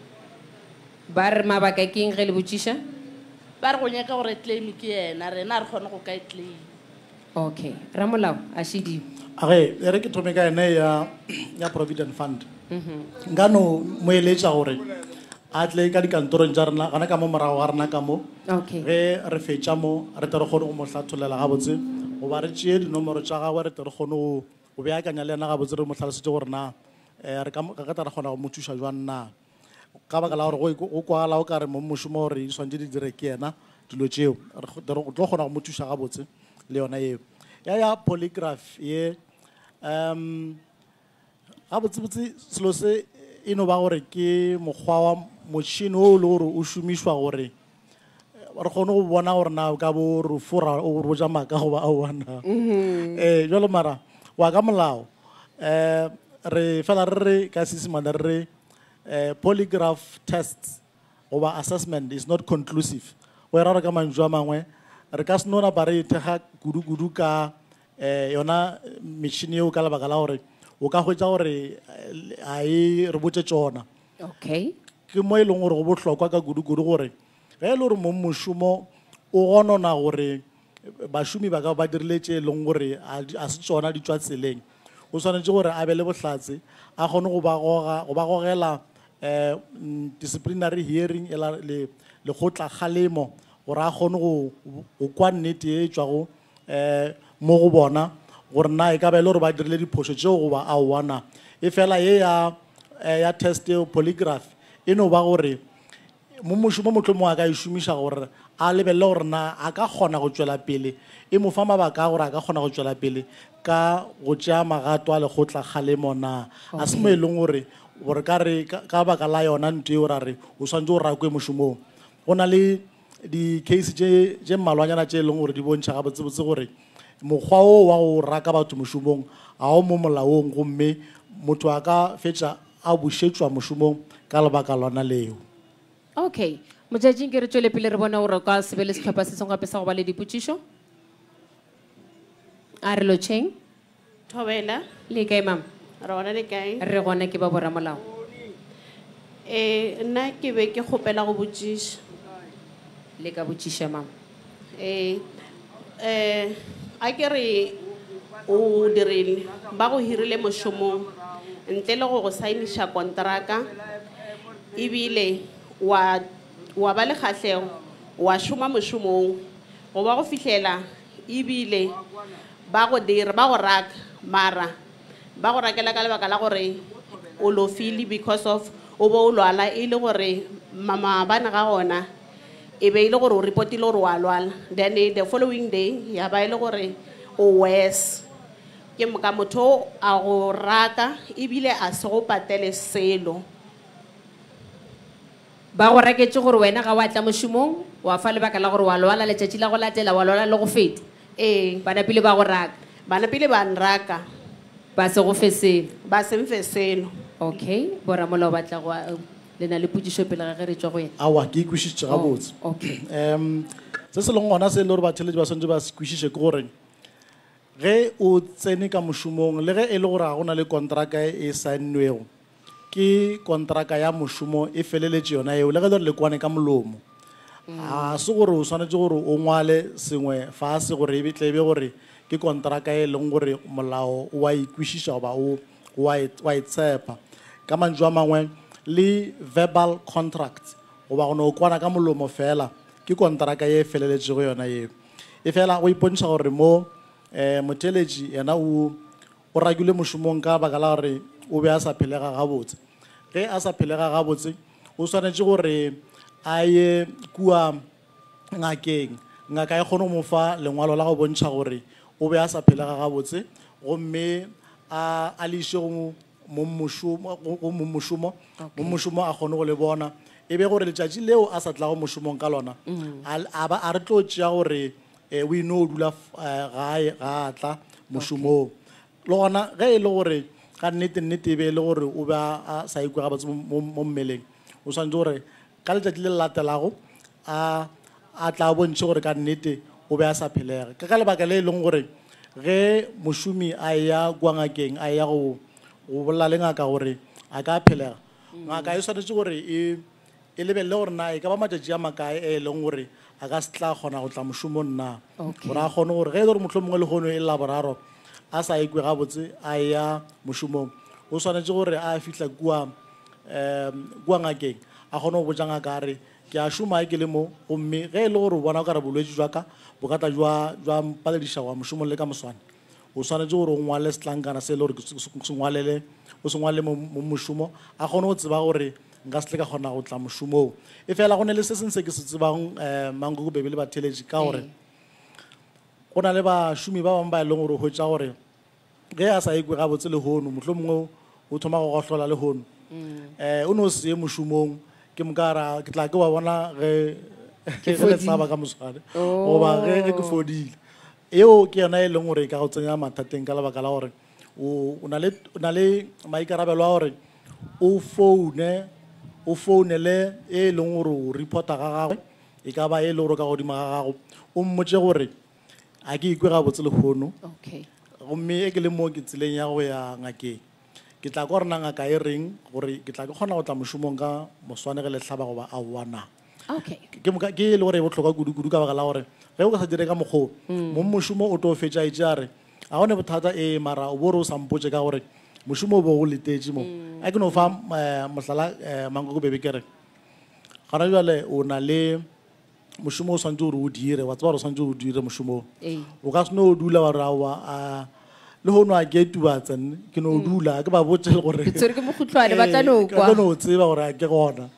Ba re mabaka ke eng ge le botšiša? Ba re go nyaka gore e claim ke yena, rena ga re kgone go ka e claim. Okay, ramolao a šediwe. Age, e re ke thome ka ene ya Provident Fund. Nka no mo eletša gore a tle ka dikantorong tša rena gona ka mo morago ga rena ka mo. Okay. Ge re fetša mo re tle re kgone go mo hlathollela gabotse goba re tšee dinomoro tša gagwe re tle re kgone go go beakanya le yena gabotse re mo hlalosetše gore na um re ka mo- re ka tla re kgona go mo thuša jwang na. Ka baka la gore go go kwagala o ka re mong mošomo gore di swanetše di dire ke yena dilo tšeo re kgo- re tlo kgona go mo thuša gabotse le yona eo. Ya ya polygraph ye um gabotsebotse selo se e no ba gore ke mokgwa wa motšhene o le gore o šomišwa gore re kgone go bona gore na o ka bo re fora o re botša maaka goba aowa na. Ee, jwalo mara wa ka molao um re fela re re ka Seisemane re re um polygraph tests goba assessment is not conclusive. Go era gore ka mantšu a mangwe re ka se no napa re ithekga kudu-kudu ka um yona metšhini yeo ka lebaka la gore o ka hwetša gore ga e re botše tšona. Okay. Ke mo e leng gore go bohlokwa ka kudu-kudu gore ge e le gore mong mošomo o gonona gore bašomi ba ka ba dirile tše e leng gore a di- a se tšona di tšwa tseleng, o swanetše gore a be le bohlatse a kgone go ba goga go ba gogela um disciplinary hearing e la le lekgotla kgalemo gore a kgone go go kwa nnete e tšwago um mo go bona gore na e ka ba e le gore ba dirile diphošo tšeo goba aowa na. E fela ye ya ya test eo polygraph e no ba gore mo mošomo mohlomongwe a ka e šomiša gore a lebelele gore na a ka kgona go tšwela pele, e mo fa mabaka a gore a ka kgona go tšwela pele ka go tšea magato a lekgotla kgalemo na. A se mo e leng gore gore ka re ka baka la yona ntho eo ra re o swanetše o rakwe mošomong. Go na le di-case tše tše mmalwanyana tše e leng gore di bontšha gabotsebotse gore mokgwa o wa go raka batho mošomong ga o mo molaong gomme motho a ka fetša a bušetšwa mošomong ka lebaka lona leo. Okay. Motšatšing ke re tšwele pele re bone gore ka se be le sehlopha se sengwe gape sa go ba le dipotšišo. A re lotšheng. Thobela. Le kae mama? Re gona le kae? Re gona ke ba boramolao. Eh, nna ke be ke kgopela go botšiša. Le ka botšiša mama. Eh, eh, a ke re o dirile ba go hirile mošomong ntle le go go saeniša kontraka ebile wa wa ba le kgahlego wa šoma mošomong go ba go fihlela ebile ba go dira ba go raka mara ba go rakela ka lebaka la gore o lofile because of o bo o lwala e le gore maabane ga gona e be e le gore o reportile gore wa lwala then the following day ya ba e le gore o worse ke moka motho a go raka ebile a se go patele selo. Ba go raketše gore wena ga wa tla mošomong wa fa lebaka la gore wa lwala letšatši la go latela wa lwala le go feta. Ee. Bana pele ba go raka. Bana pele ba nraka. Ba se go fe selo. Ba se mfe selo. Okay, boramolao ba tla go le na le potšišo pele ga ge re tšwa go yena. Aowa, ke e kwešišitše gabotse. Oh, okay. Se se leng gona se e le gore batheeletši ba swanetše ba se kwešiše ke gore ge o tsene ka mošomong le ge e le gore ga go na le kontraka e saennwego ke kontraka ya mošomo e feleletše yona eo le ge e le gore le kwane ka molomo. A se gore o swanetše gore o ngwale sengwe fase gore e be tle e be gore ke kontraka e leng gore molao o a e kwešiša goba o wa e wa e tshepa. Ka mantšu a mangwe le verbal contract goba go no kwana ka molomo fela ke kontraka ye e feleletšego yona eo. E fela go ipontšha gore mo um motheeletši yena o o rakilwe mošomong ka baka la gore o be a sa phelega gabotse. Ge a sa phelega gabotse o swanetše gore a ye kua ngakeng, ngaka e kgone go mo fa lengwalo la go bontšha gore o be a sa phelega gabotse gomme a a le iše go mong mošomo go mong mošomo mong mošomo a kgone go le bona e be gore letšatši leo a sa tlago mošomong ka lona a ba a re tlo tšea gore o ino dula gae ga a tla mošomong. Le gona ge e le gore ka nnete nnete e be e le gore o be a sa ikwe gabotse mo mmeleng o swanetše gore ka letšatši le le latelago a a tla bontšhe gore ka nnete o be a sa phelega. Ka ka lebaka le e leng gore ge mošomi a ya kua ngakeng a ya go go bolela le ngaka gore a ka phelega, ngaka e swanetše gore e e lebelele gore na e ka ba matšatši a makae e leng gore a ka se tla kgona go tla mošomong na. Gore a kgone gore ge e le gore mohlomongwe lehono e le Laboraro a sa ikwe gabotse a ya mošomong o swanetše gore a fihla kua um kua ngakeng a kgone go botša ngaka a re ke a šoma ke le mo, gomme ge e le gore o bona o ka re bolwetši jwa ka bo ka tla jwa jwa mpalediša go ya mošomong le ka moswane, o swanetše gore o ngwale setlankana se e le gore ke se ngwalele, o se ngwalele mo mo mošomo, a kgone go tseba gore nka se tle ka kgona go tla mošomong. E fela go ne le se sengwe se ke se tsebang um Mankoko Baby le batheeletši ka gore go na le bašomi ba bangwe ba e leng gore o hwetša gore ge a sa ikwe gabotse lehono, mohlomongwe o thoma go gohlola lehono, um o no se ye mošomong, ke moka ra ke tla ke wa bona ge Ke ge le fodile. hlaba ka moswane goba ge ge ke fodile. Eo ke yona e leng gore e ka go tsenya mathateng ka lebaka la gore o o na le o na le maikarabelo a gore o foune, o founele e leng gore o reporta ga gagwe, e ka ba e le gore ka godimo ga gago, o mmotše gore a ke ikwe gabotse lehono. Okay. Gomme e ke le mo ke tseleng ya go ya ngakeng, ke tla kwa gore na ngaka e reng gore ke tla ke kgona go tla mošomong ka moswane ge le hlaba goba aowa na. Okay. Ke moka ke e le gore e bohlokwa kudu-kudu ka baka la gore ge o ka sa dire ka mokgwa o, mong mošomo o tlo fetša a itše a re ga go ne bothata, ee mara o bo re o sa mpotše ka gore mošomo o bo go letetše mo. A ke no fa mohlala Mankoko Baby ke re gona bjale o na le mošomo o swanetše gore o dire, wa tseba gore o swanetše o dire mošomo o. O ka se no dula wa re aowa, a lehono a ke tubatse nne, ke no dula, ke ba botše le gore Ke tshwere ke mokgohlwane, ba tla no Ee, kwa. ba tla no tseba gore a ke gona.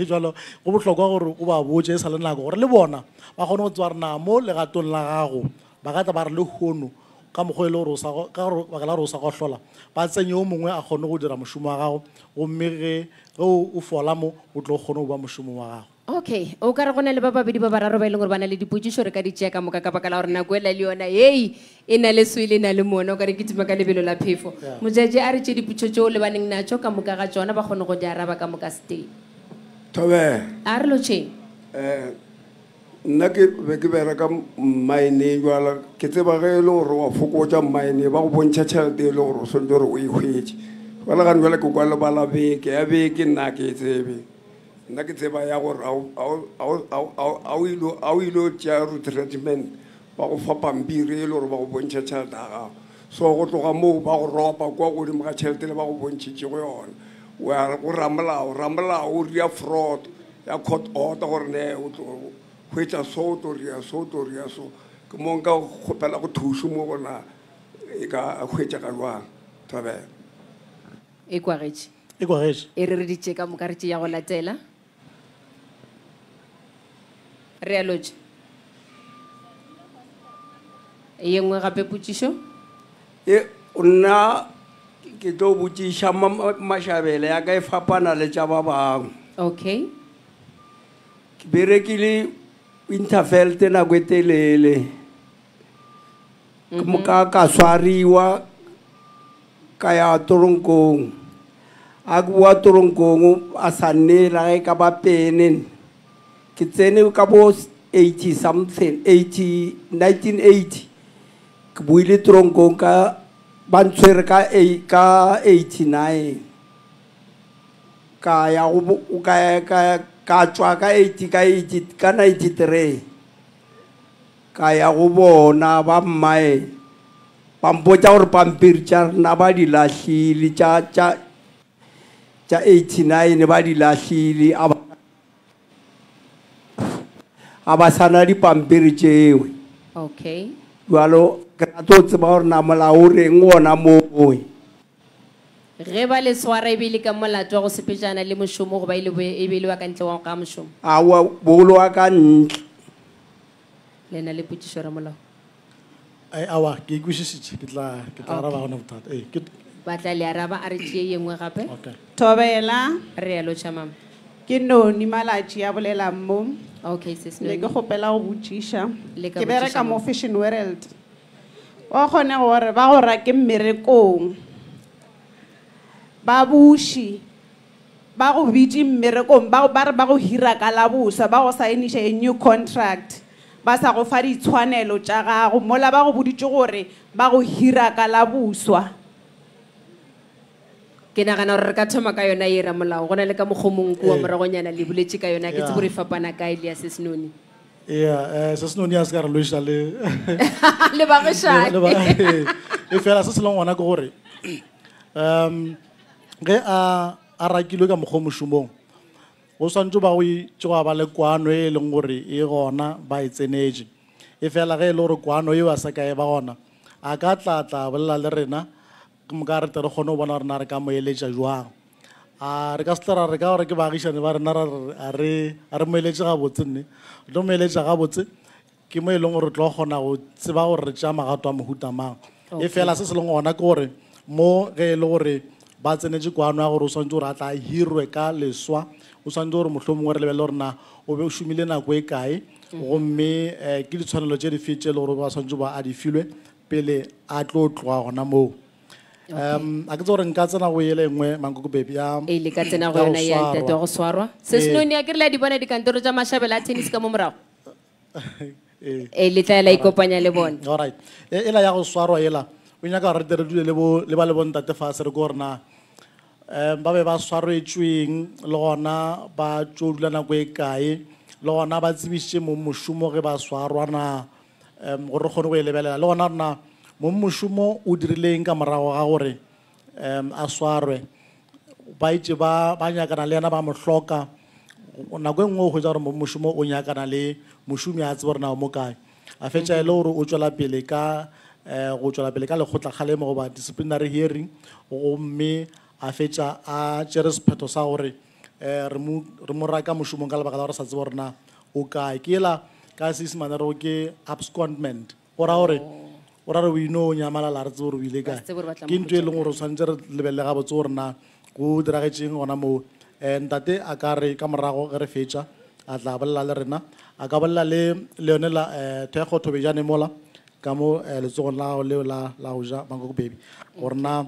Jwalo go bohlokwa gore o ba botše e sa le nako gore le bona ba kgone go tseba gore na mo legatong la gago ba ka tla ba re lehono ka mokgwa e le gore o sa go, ka gore baka la gore o sa gohlola, ba tsenye o mongwe a kgone go dira mošomo wa gago, gomme ge ge o fola mo o tlo kgone go ba mošomo wa gago. Okay, o ka re go na le ba babedi ba bararo ba e leng gore ba na le dipotšišo, re ka di tšea ka moka ka baka la gore nako ela le yona hei e na le swele e na le mona, o ka re kitima ka lebelo la phefo. Mojadji a re tše dipotšišo tšeo lebaneng natšo ka moka ga tšona ba kgone go di araba ka moka seteng. Thobela. A re lotšheng. Nna ke be ke bereka mmineng jwala, ke tseba ge e le gore wa fokotša mmineng ba go bontšha tšhelete e le gore o swanetše gore o e hwetše. Jwale gane jwale ke kwa lebala beke ya beke nna ke e tsebe. Nna ke tseba ya gore ha o ilo tšea retrenchment ba go fa pampiri e le gore ba go bontšha tšhelete ya gago. So go tloga moo ba go ropa kwa godimo ga tšhelete le ba go bontšhitšego yona. Wa go ramolao, ramolao o ria fraud ya court order gore ne o tlo hwetša so, o tlo ria so, o tlo ria so. Ke mo nka kgopela go thušo mo gona e ka hwetšega jwang. Thobela. E kwagetše. E kwagetše. E re re di tše ka moka re tše ya go latela. Re a lotša. Ye nngwe gape potšišo? E nna ke tlo botšiša Mashabela ya ka e fapana le tša ba bangwe. Okay. Ke berekile Winterveld nako e telele. Ke moka ka swariwa ka ya toronkong. A ke boa toronkong a sa nnela ge e ka ba pene. Ke tsene ka bo 80 something, 80, 1980. Ke boile toronkong ka ba ntshwere ka ka 89. Ka ya go bo, ka, ka, ka tšwa ka 80, ka 80, ka 93. Ka ya go bona ba mmae. Ba mpotša gore pampiri tša rena ba di lahlile, tša, tša, tša 89 ba di lahlile, a ba, a ba sana dipampiri tšeo. Okay. Jwalo ke rata go tseba gore na molao o reng ona moo. Ge ba le swara e be le ka molato wa go sepetšana le mošomo goba e le e be le wa ka ntle wa ga mošomo? Aowa, bogolo wa ka ntle. Le na le potšišo ramolao? Ai, aowa, ke ikwešišitše, ke tla, ke tla araba gona bothata. Ee, ke Ba tla le araba, a re tšee ye nngwe gape. Okay. Thobela. Re a lotšha mama. Ke Noni Malatji ya bolelang mo. Okay, sis Ne Noni. ke kgopela go botšiša. Le ka Ke bereka botšiša mo mama. Fashion World. Wa kgone gore ba go rake mmerekong. Ba buši ba go bitše mmerekong, ba ba re ba go hira ka la boswa, ba go saeniša a new contract. Ba sa go fa ditshwanelo tša gago, mola ba go boditše gore ba go hira ka la boswa. Ke nagana gore re ka thoma ka yona ye ramolao, go na le ka mokgwa o mongwe kua Ee. moragonyana le boletše ka yona, ke tsebe Yeah. gore e fapana kae le ya Sesenoni. Yeah, Sesenoni a se ka re lweša le Le bagišane. Le ba-, e fela se se leng gona ke gore, ge a rakilwe ka mokgwa o mošomong, Go swantse ba go itse go ba le kwano e leng gore e gona ba e tsenetše. E fela ge e le gore kwano eo a sa ka e ba gona, a ka tla tla bolela le rena, ke moka re tle re kgone go bona gore na re ka mo eletša jwang. A re ka se tle ra re ka gore ke baagišane ba rena ra re a re a re mo eletše gabotse nne. Re tlo mo eletša gabotse ke mo e leng gore re tlo kgona go tseba gore re tšea magato a mohuta mang. E fela se se leng gona ke gore mo ge e le gore ba tsenetše kwano ya gore o swanetše gore a tla hirwe ka leswa, o swanetše gore mohlomongwe re lebelele gore na o be o šomile nako e kae, gomme ke ditshwanelo tše dife tše e le gore ba swanetše ba a di filwe pele a tlo tloga gona moo. A ke tse gore nka tsena go ele nngwe Mankoko Baby ya E le ka tsena go ya go yona ya ntate wa go swarwa. swarwa. Se Ee. senone a ke re le a di bona dikantoro tša Mashabela a tennis ka mo morago. Ee. E le tla la ikopanya le bona. All right. E ela ya go swarwa ela, o nyaka gore re tle re dule le bo le ba le bontate fase re ko gore na ba be ba swarwetšweng le gona ba tšo dula nako e kae, le gona ba tsebišitše mong mošomo ge ba swarwa na, gore re kgone go e lebelela. Le gona rena mong mošomo o dirileng ka morago ga gore a swarwe, ba itše ba nyakana le yena ba mo hloka. Nako e nngwe o hwetša gore mong mošomo o nyakana le mošomi a tsebe gore na o mo kae, a fetša e le gore o tšwela pele ka go tšwela pele ka lekgotla kgalemo goba disciplinary hearing, gomme a fetša a tšere sephetho sa gore re mo raka mošomong ka lebaka la gore sa tsebe gore na o kae. Ke ela ka Seisemane re go ke abscondment, go ra gore o ra re o ino nyamalala, re tsebe gore o ile kae. Ba se tsebe gore ba tla Ke mo ntho e hwetša leng gore kae. o swanetše re lebelele gabotse gore na go diragetšeng gona moo. Ntate a ka re ka morago ge re fetša a tla bolela le rena, a ka bolela le yone la Thekgo Thobejane mola ka mo letsogong la gago leo la go ja Mankoko Baby, gore na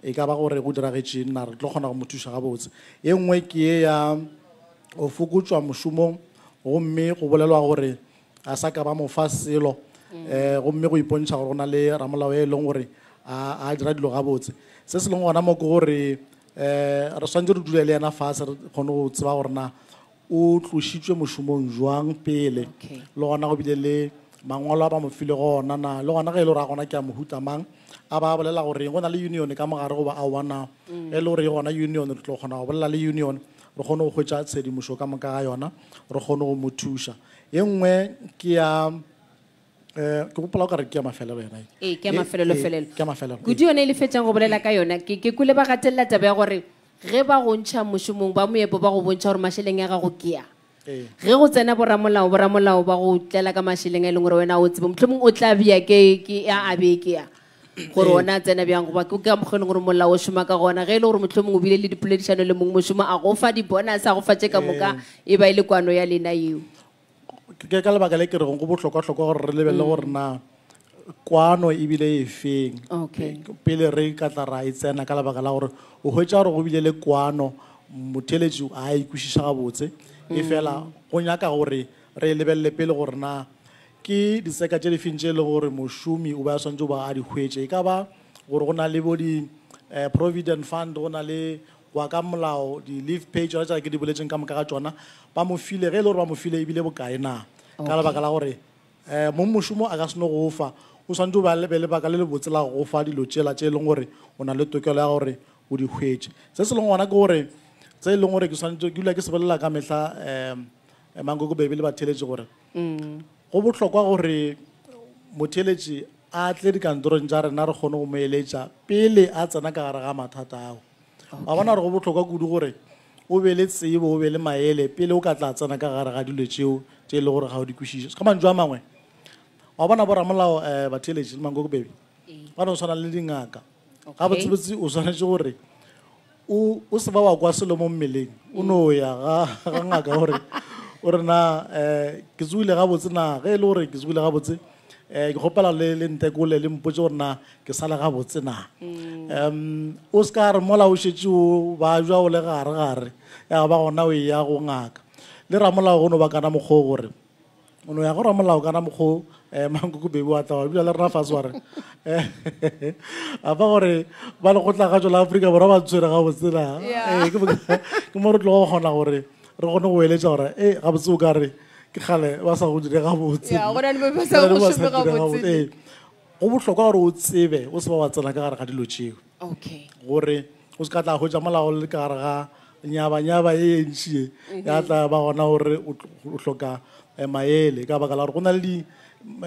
e ka ba gore go diragetšeng na re tlo kgona go mo thuša gabotse. E nngwe ke ye ya go fokotšwa mošomong, gomme go bolelwa gore a sa ka ba mo fa selo, gomme go ipontšha gore go na le ramolao e leng gore a dira dilo gabotse. Se se leng gona mo ke gore re swanetše re dule le yena fase re kgone go tseba gore na o tlošitšwe mošomong jwang pele, le gona go bile le mangwalo a ba mo file gona na, le gona ge e le gore a gona ke a mohuta mang, a ba bolela gore go na le union ka mogare goba aowa na. Ge e le gore e gona union, re tlo kgona go bolela le union, re kgone go hwetša tshedimošo ka moka ga yona, re kgone go mo thuša. E nngwe ke ya ke gopola o ka re ke ya mafelelo yona e. Ee, ke ya mafelelo felelo. Ke ya mafelelo, ee. Kudu yone e le fetšang go bolela ka yona, ke kwele ba gatelela taba ya gore ge ba go ntšha mošomong ba moepo ba go bontšha gore mašeleng a gago ke a. Ge go tsena boramolao, boramolao ba go tlela ka mašeleng a e leng gore wena o tsebe, mohlomong o tla bea ke a a be ke a. Gore ona a tsena bjang, goba ke ka mokgwa e leng gore molao o šoma ka gona. Ge e le gore mohlomong o bile le dipoledišano le mong mošomo, a go fa di-bonus, a go fa tše ka moka, e ba e le kwano ya lena eo. Ke ka lebaka le ke rego go bohlokwa-hlokwa gore re lebelele gore na kwano ebile e feng. Pele re ka tla ra e tsena, ka lebaka la gore o hwetša gore go bile le kwano, motheeletši a e kwešiša gabotse, e fela go nyaka gore re e lebelele pele gore na ke diseka tše difeng tše e leng gore mošomi o be a swanetše go ba a di hwetše. E ka ba gore go na le bo di provident fund, go na le go ya ka molao di-leave pay, tšona tša ke di boletseng ka moka ga tšona, ba mo file, ge e le gore ba mo file ebile bokae na. Ka lebaka la gore mong mošomo a ka se no go fa, o swanetše o ba le lebaka le lebotse la go fa dilo tšela tše e leng gore o na le tokelo ya gore o di hwetše. Se se leng gona ke gore tse e leng gore ke swanetše ke dula ke se bolela ka mehla Mankoko Baby le batheeletši gore go bohlokwa gore motheeletši a tle dikantorong tša rena re kgone go mo eletša pele a tsena ka gare ga mathata ao. Wa bona gore go bohlokwa kudu gore o be le tsebo, o be le maele pele o ka tla tsena ka gare ga dilo tšeo tše e le gore ga o di kwešiše. Ka mantšu a mangwe, wa bona boramolao batheeletši le Mankoko Baby, ba no tshwana le dingaka. Gabotsebotse o swanetše gore o se ba wa kwa selo mo mmeleng, o no ya ga ngaka gore o re na ke tsogile gabotse na, ge e le gore ke tsogile gabotse ke kgopela le ntekole le mpotše gore na ke sale gabotse na. O se ka re mola o šetše o bajwa o le gare-gare, ya ba gona o ya go ngaka. Le ramolao go no ba kana mokgwa o gore o no ya go ramolao kana mokgwa o Mankoko Baby wa tla wa dula le rena fase wa re, a fa gore ba lekgotlagatšo la Afrika Borwa ba ntshwere gabotse na. Ke mo re tlogo kgona gore re kgone go eletša gore, gabotse o ka re ke kgale ba sa go dire gabotse. Ya, go na le ba ba sa Go na le go ba sa šome dire gabotse. gabotse. Go bohlokwa gore o tsebe o se ba wa tsena ka gare ga dilo tšeo. Gore o se ka tla hwetša molao le ka gare nyabanyaba e e ntši e ya tla ba gona gore o hloka maele ka baka la gore go na le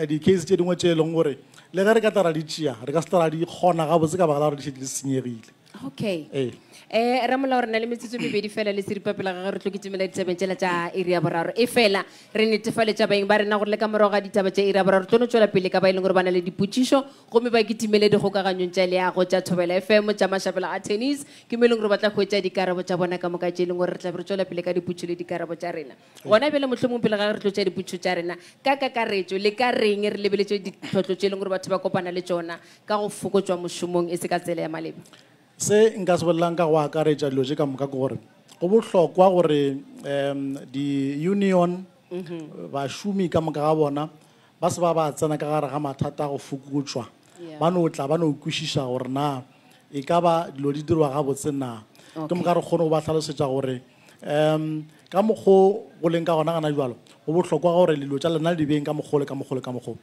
di-case tše dingwe tše e leng gore le ge re ka tla ra di tšea re ka se tla ra di kgona gabotse ka baka la gore di šetše di senyegile. Okay. Ee. Ramolao re na le metsotso e mebedi fela le seripa pele ga ge re tlo kitimela ditabeng tšela tša iri ya boraro. E fela re netefaletša baeng ba rena gore le ka morago ga ditaba tša iri ya boraro re tlo no tšwela pele ka ba e leng gore ba na le dipotšišo gomme ba kitimele dikgokaganyong tša leago tša Thobela FM tša Mašabela a Tennis ke mo e leng gore ba tla hwetša dikarabo tša bona ka moka tše e leng gore re tla be re tšwela pele ka dipotšišo le dikarabo tša rena. Gona bjale mohlomong pele ga ge re tlo tšea dipotšišo tša rena ka kakaretšo le ka reng re lebeletše ditlhotlo tše e leng gore batho ba kopana le tšona ka go fokotšwa mošomong e se ka tsela ya maleba. Se nka se bolelang ka go akaretša dilo tše ka moka ke gore go bohlokwa gore di-union bašomi ka moka ga bona ba se ba ba tsena ka gare ga mathata a go fokotšwa. Ba no tla ba no kwešiša gore na e ka ba dilo di dirwa gabotse na. Ke moka re kgone go ba hlalosetša gore ka mokgo go leng ka gona gana jwalo go bohlokwa gore dilo tša lena di beng ka mokgo le ka mokgo le ka mokgo.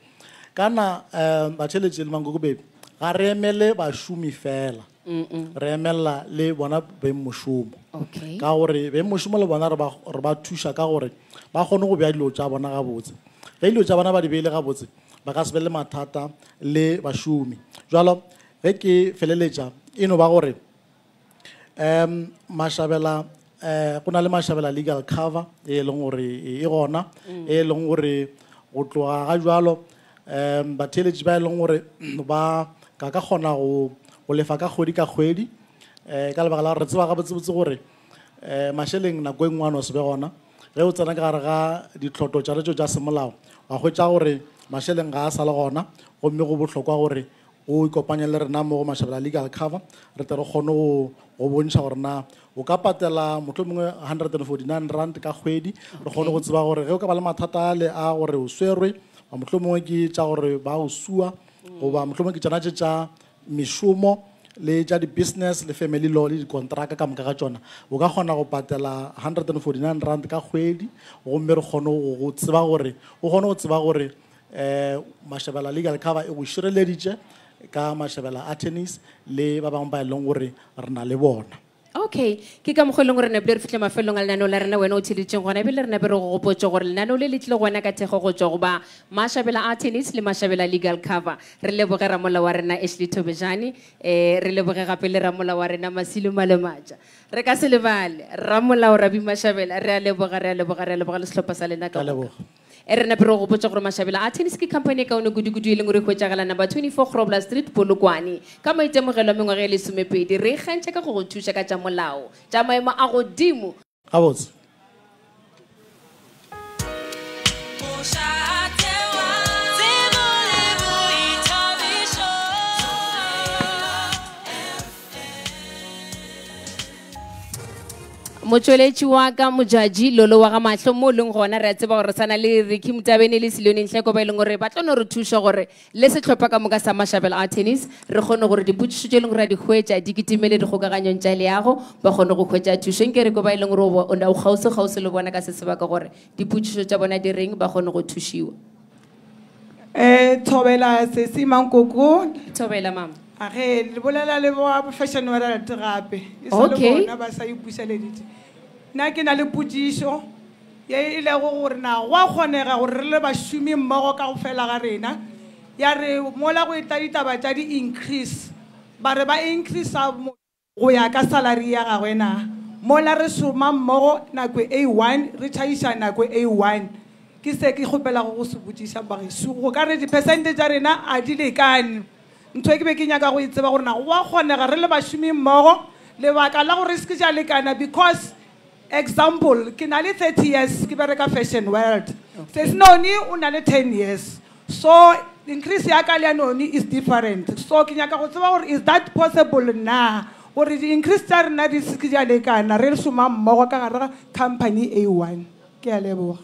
Kana batheeletši le Mankoko Baby ga re emele bašomi fela. Re emela le bona beng mošomo. Okay. Ka gore beng mošomo le bona re ba thuša ka gore ba kgone go bea dilo tša bona gabotse. Ge dilo tša bona ba di beile gabotse, ba ka se be le mathata le bašomi. Jwalo ge ke feleletša e no ba gore Mašabela go na le Mašabela legal cover e leng gore e gona e leng gore go tloga ga jwalo batheeletši ba e leng gore ba ka ka kgona go lefa ka kgwedi ka kgwedi ka lebaka la gore re tseba gabotsebotse gore mašeleng nako e nngwe a no se be gona ge o tsena ka gare ga ditlhotlo tša retšo tša semolao wa hwetša gore mašeleng ga a sa le gona gomme go bohlokwa gore o ikopanye le rena mo go Mašabela legal cover re tle re kgone go bontšha gore na o ka patela mohlomongwe 149 rand ka kgwedi re kgone go tseba gore ge o ka ba le mathata ale a gore o swerwe ba mohlomongwe ke tša gore ba o sua goba mohlomongwe ke tšona tše tša mešomo le tša di-business le family law le dikontraka ka moka ga tšona o ka kgona go patela 149 rand ka kgwedi gomme re kgone go tseba gore o kgone go tseba gore Mašabela legal cover e go šireleditše ka Mašabela attorneys le ba bangwe ba e leng gore re na le bona. Okay, ke ka mokgwa e leng gore napile re fihle mafelong a lenaneo la rena wena o theleditšeng gona ebile re nape re go gopotše gore lenaneo le le tlile go wena ka thekgo go tšwa go ba Mašabela attorneys le Mašabela legal cover. Re leboge ramolao wa rena Ashley Thobejane, re leboge gape le ramolao wa rena Masilo Malematša. Re ka se lebale ramolao Rabi Mašabela, re a leboga, re a leboga, re a leboga le sehlopha sa lena ka Ka moka. leboga. E re nape re go gopotša gore Mašabela attorneys ke company e kaone kudu-kudu e leng gore e hwetšagala number 24 Grobler Street, Polokwane. Ka maitemogelo a mengwaga e lesomepedi, re ikgantšha ka go go thuša ka tša molao, tša maemo a godimo. Gabotse. Motšweletši wa ka Modjadji Lolo wa ga Mahlo mo leng gona re a tseba gore re sana le Ricky Mutabeni le Silone Nhleko ba e leng gore ba tlo no re thuša gore le sehlopha ka moka sa Mašabela a tennis re kgone gore dipotšišo tše e leng gore ra di hwetša di kitimele dikgokaganyong tša leago ba kgone go hwetša thušo. Nke re ko ba e leng gore o kgauswi kgauswi le bona ka se sebaka gore dipotšišo tša bona di reng ba kgone go thušiwa. Thobela sesi Mankoko. Thobela mama. A ge le bolela le bo fashion world gape. E sa le Okay. bona ba sa ipušeleditše. Nna ke na le potšišo ye e lego gore na go a kgonega gore re le bašomi mmogo ka go fela ga rena ya re mola go etla ditaba tša di-increase ba re ba increase-a go ya ka salary ya gagwe na mola re šoma mmogo nako e one re tšhaiša nako e one. Ke se ke kgopelago go se botšiša bagešo go ka re di-percent tša rena a di lekane. Ntho e ke be ke nyaka go e tseba gore na go a kgonega re le bašomi mmogo lebaka la gore se ke tša lekana because example ke na le 30 years ke bereka fashion world. Sesinoni o na le 10 years. So increase ya ka le ya Noni is different. So ke nyaka go tseba gore is that possible na gore di-increase tša rena di se ke di a lekana re šoma mmogo ka gare ga company A one. Ke a leboga.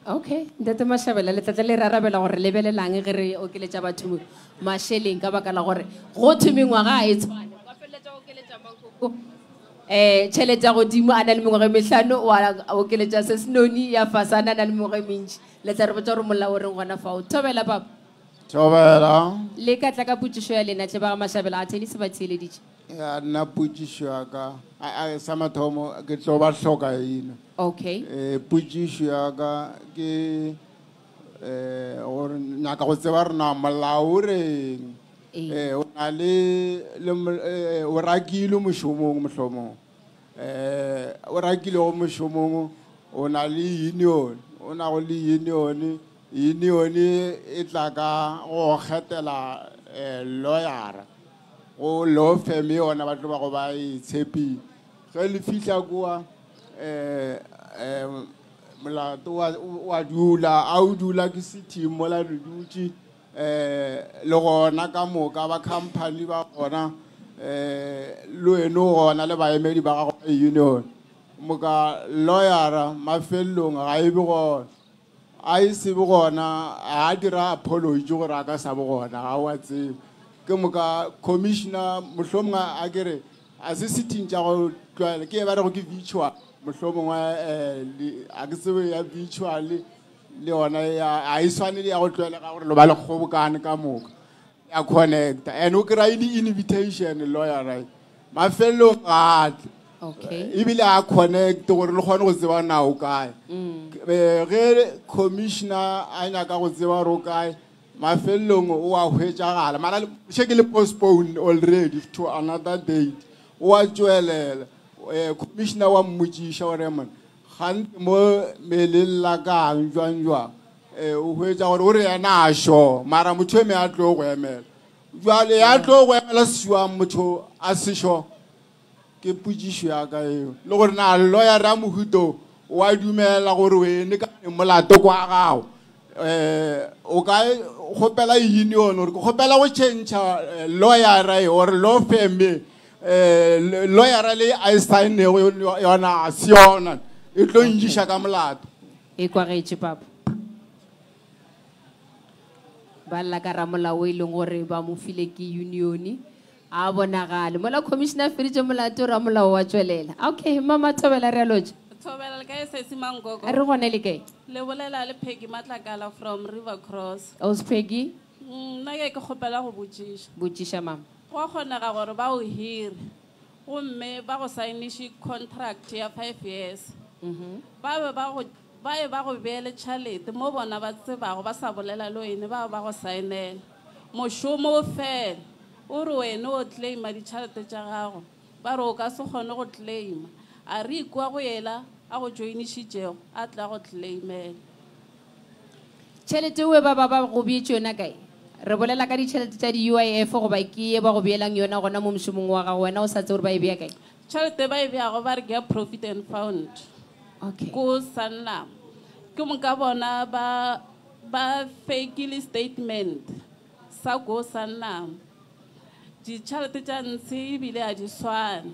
Okay, Ntate Mašabela le tlatla le re arabela gore lebelelang ge re okeletša batho mašeleng ka baka la gore go thwe mengwaga ga e tshwane. Ba feleletša go okeletša Mankoko tšhelete ya godimo a na le mengwaga e mehlano wa okeletša Sesinoni ya fasana a na le mengwaga e mentši. Le tla re botša gore molao o reng gona fao. Thobela papa. Thobela. Le ka tla ka potšišo ya lena tle ba ga Mašabela a tennis ba theeleditše. Ya nna potšišo ya ka sa mathomo ke tlo ba hloka ina. Okay. Potšišo ya ka ke gore nyaka go tseba re na molao o reng. O na le o rakilwe mošomong mohlomong. O rakilego mošomong o na le union, o na go le union, union e tla ka go kgethela lawyer go law firm yona ba tlo ba go ba e tshepile. Ge le fihla kua molato wa dula, a o dula ke sitting mola re dutše, le gona ka moka ba company ba gona, le wena o gona le baemedi ba gago ba union. Moka lawyer mafelelong ga e be gona, a e se be gona, a dira apology gore a ka sa be gona, ga o a tsebe. Ke moka commissioner mohlomongwe a ke re a se sitting tša go tlwaela, ke e ba rego ke virtual, mohlomongwe a ke tsebe ya virtual le yona ya, a e swane le ya go tlwaelega gore lo ba le kgobokane ka moka ya connecta, and o kry-a le invitation lawyer, right? Mafelelong ga a tle. Okay. Ebile a connect gore le kgone go tseba na o kae. Ge commissioner a nyaka go tseba gore o kae, mafelelong o a hwetšagala, mara še ke le postpone already to another date, o a tšwelela. Commissioner wa mmotšiša gore man gante mo meleng la kang jwang jwang, o hwetša gore o re yena a sure, mara motho e me a tlo go emela. Jwale ya tlo go emela sešwang motho a se sure, ke potšišo ya ka eo. Le gore na lawyer ya mohuto wa dumela gore wene ka molato kwa gago, o ka kgopela union gore ke kgopela go change lawyer e or law firm e, lawyer le a e sign-ego yona a se yona, e tlo njiša ka molato. E kwagetše papa. Ba lla ka ramolao e leng gore ba mo file ke union, a bonagale mola commissioner feditše molato, ramolao wa tšwelela. Okay, mama Thobela, re a lotša. Thobela le kae sesi Mankoko? Re gone le kae? Le bolela le Peggy Matlakala from River Cross. Aus Peggy? Nna ke kgopela go botšiša. Botšiša mama. Go a kgonega gore ba o hire gomme ba go signiše contract ya 5 years. Ba be ba go, ba e ba go beele tšhelete mo bona ba tsebago ba sa bolela le wene, ba ba go signela. Mošomo o fela, o re wene o claima ditšhelete tša gago, ba re o ka se kgone go claima. A re ikwa go yela a go joinišitšego a tla go claimela. Tšhelete eo ba ba ba go beetše yona kae? Re bolela ka ditšhelete tša di-UIF goba ke ye ba go beelang yona gona mo mošomong wa gago, wena o sa tsebe gore ba e bea kae? Tšhelete ba e beago ba re ke ya Provident Fund. Okay. Ko Sanlam. Ke moka bona ba fakile statement sa ko Sanlam. Ditšhelete tša ntshe ebile a di swane.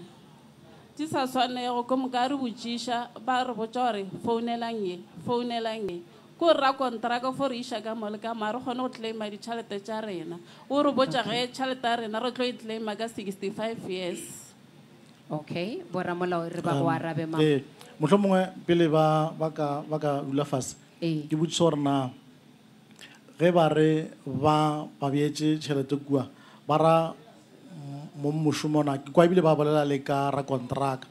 Di sa swanego, ke moka re botšiša, ba re botša gore founelang ye, founelang ye. Ko re rakontraka fo re iša ka mo le ka mo, ha re kgone go claima ditšhelete tša rena. O re botša ge tšhelete ya rena re tlo e claima ka 65 years. Okay, boramolao re ba go arabe mama. Mohlomongwe pele ba ka dula fase, ke botšiša gore na ge ba re ba beetše tšhelete kua, ba ra mo mošomo na, ke kwa ebile ba bolela le ka rakontraka.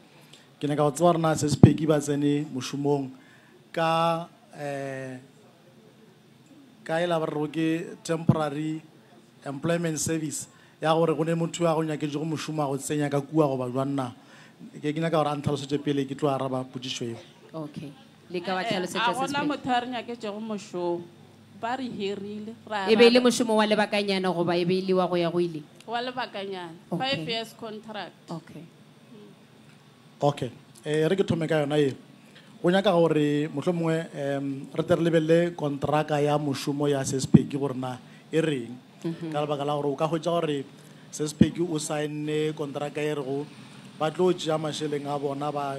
Ke nyaka go tseba gore na se Peggy ba tsene mošomong ka e la ba rego ke temporary employment service ya gore go ne motho a go nyaketšego mošomo a go tsenya ka kua goba jwang na. Ke nyaka gore a ntlhalosetše pele ke tlo araba potšišo eo. Okay, le ka ba tlhalosetša A se gona Peggy. motho a re nyaketšego mošomo, ba re hirile, ra E be e le araba. mošomo wa lebakanyana goba e be e le wa go ya go ile? Wa lebakanyana, Okay. 5 years contract. Okay. Okay, re ke thome ka yona e. Go nyaka gore mohlomongwe, re tle re lebelele kontraka ya mošomo ya Sis Peggy gore na e reng. Ka lebaka la gore o ka hwetša gore Sis Peggy o sign-ne kontraka e rego ba tlo tšea mašeleng a bona ba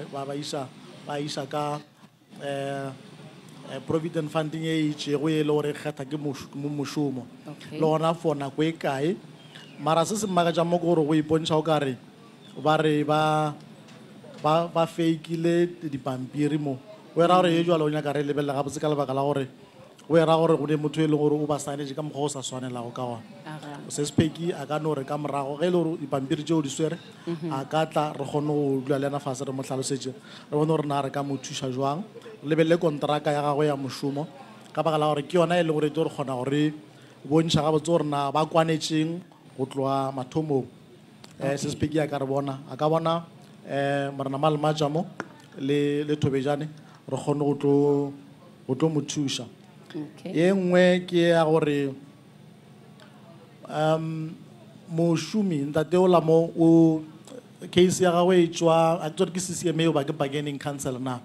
iša ka, Provident Funding e itšego e le gore e kgetha ke mošomo. Okay. Le gona for nako e kae. Mara se se mmakatšang mo ke gore go ipontšha o kare ba re ba fakeile dipampiri mo. O era gore e jwalo o nyaka re lebelela gabotse ka lebaka la gore Go era gore go ne motho e leng gore o ba saenetše ka mokgwa o sa swanelago ka gona. Sespeki a ka no re ka morago ge e le gore dipampiri tšeo di swere, a ka tla re kgone go dula le yena fase re mo hlalosetše, re bone gore na re ka mo thuša jwang. Re lebelele kontraka ya gagwe ya mošomo ka baka la gore ke yona e leng gore e tlo re kgona gore bontšha gabotse gore na ba kwanetšeng go tloga mathomong. Sespeki a ka re bona, a ka bona Morena Malematša mo le Thobejane, re kgone go tlo mo thuša. Ye nngwe ke ya gore mošomi ntate ola mo o case ya gagwe e tšwa, a ke tsore ke CCMA goba ke bargaining council na.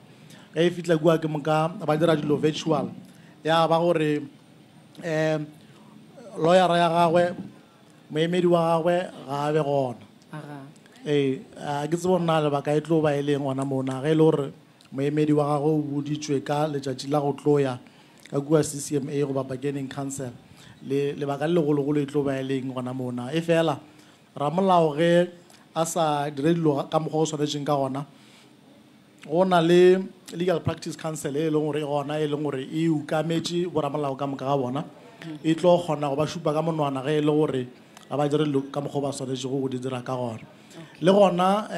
Ge e fihla kua ke moka ba dira dilo virtual, ya ba gore lawyera ya gagwe, moemedi wa gagwe ga a be gona. Ee, a ke tsebe gore na lebaka e tlo ba e leng gona moo na, ge e le gore moemedi wa gagwe o boditšwe ka letšatši la go tlo ya ka kua CCMA goba bargaining council, le lebaka le legologolo e tlo ba e leng gona moo na. E fela ramolao ge a sa dire dilo ka mokgwa o swanetšeng ka gona, go na le Legal Practice Council e leng gore e gona, e leng gore e ukametše boramolao ka moka ga bona, e tlo kgona go ba šupa ka monwana ge e le gore ga ba dire dilo ka mokgwa o ba swanetšego go di dira ka gona. Le gona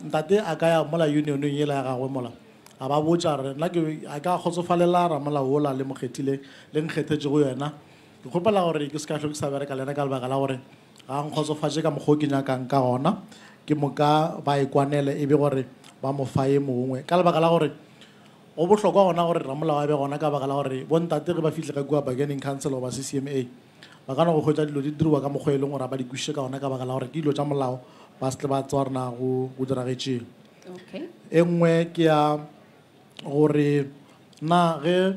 ntate a ka ya mola unioneng yela ya gagwe mola, a ba botša re nna ke a ka kgotsofalela ramolao ola le mo kgethile, le nkgethetšego yena, ke kgopela gore ke se ka hlwe ke sa bereka le yena ka lebaka la gore ga nkgotsofatše ka mokgwa o ke nyakang ka gona. Ke moka ba e kwanele e be gore ba mo fa ye mongwe, ka lebaka la gore go bohlokwa gona gore ramolao a be gona, ka baka la gore bontate ge ba fihle ka kua bargaining council goba CCMA ba ka no go hwetša dilo di diriwa ka mokgwa e leng gore ba di kwešiše ka gona, ka baka la gore ke dilo tša molao, ba se tle ba tseba gore na go diragetšeng. E nngwe ke ya gore na ge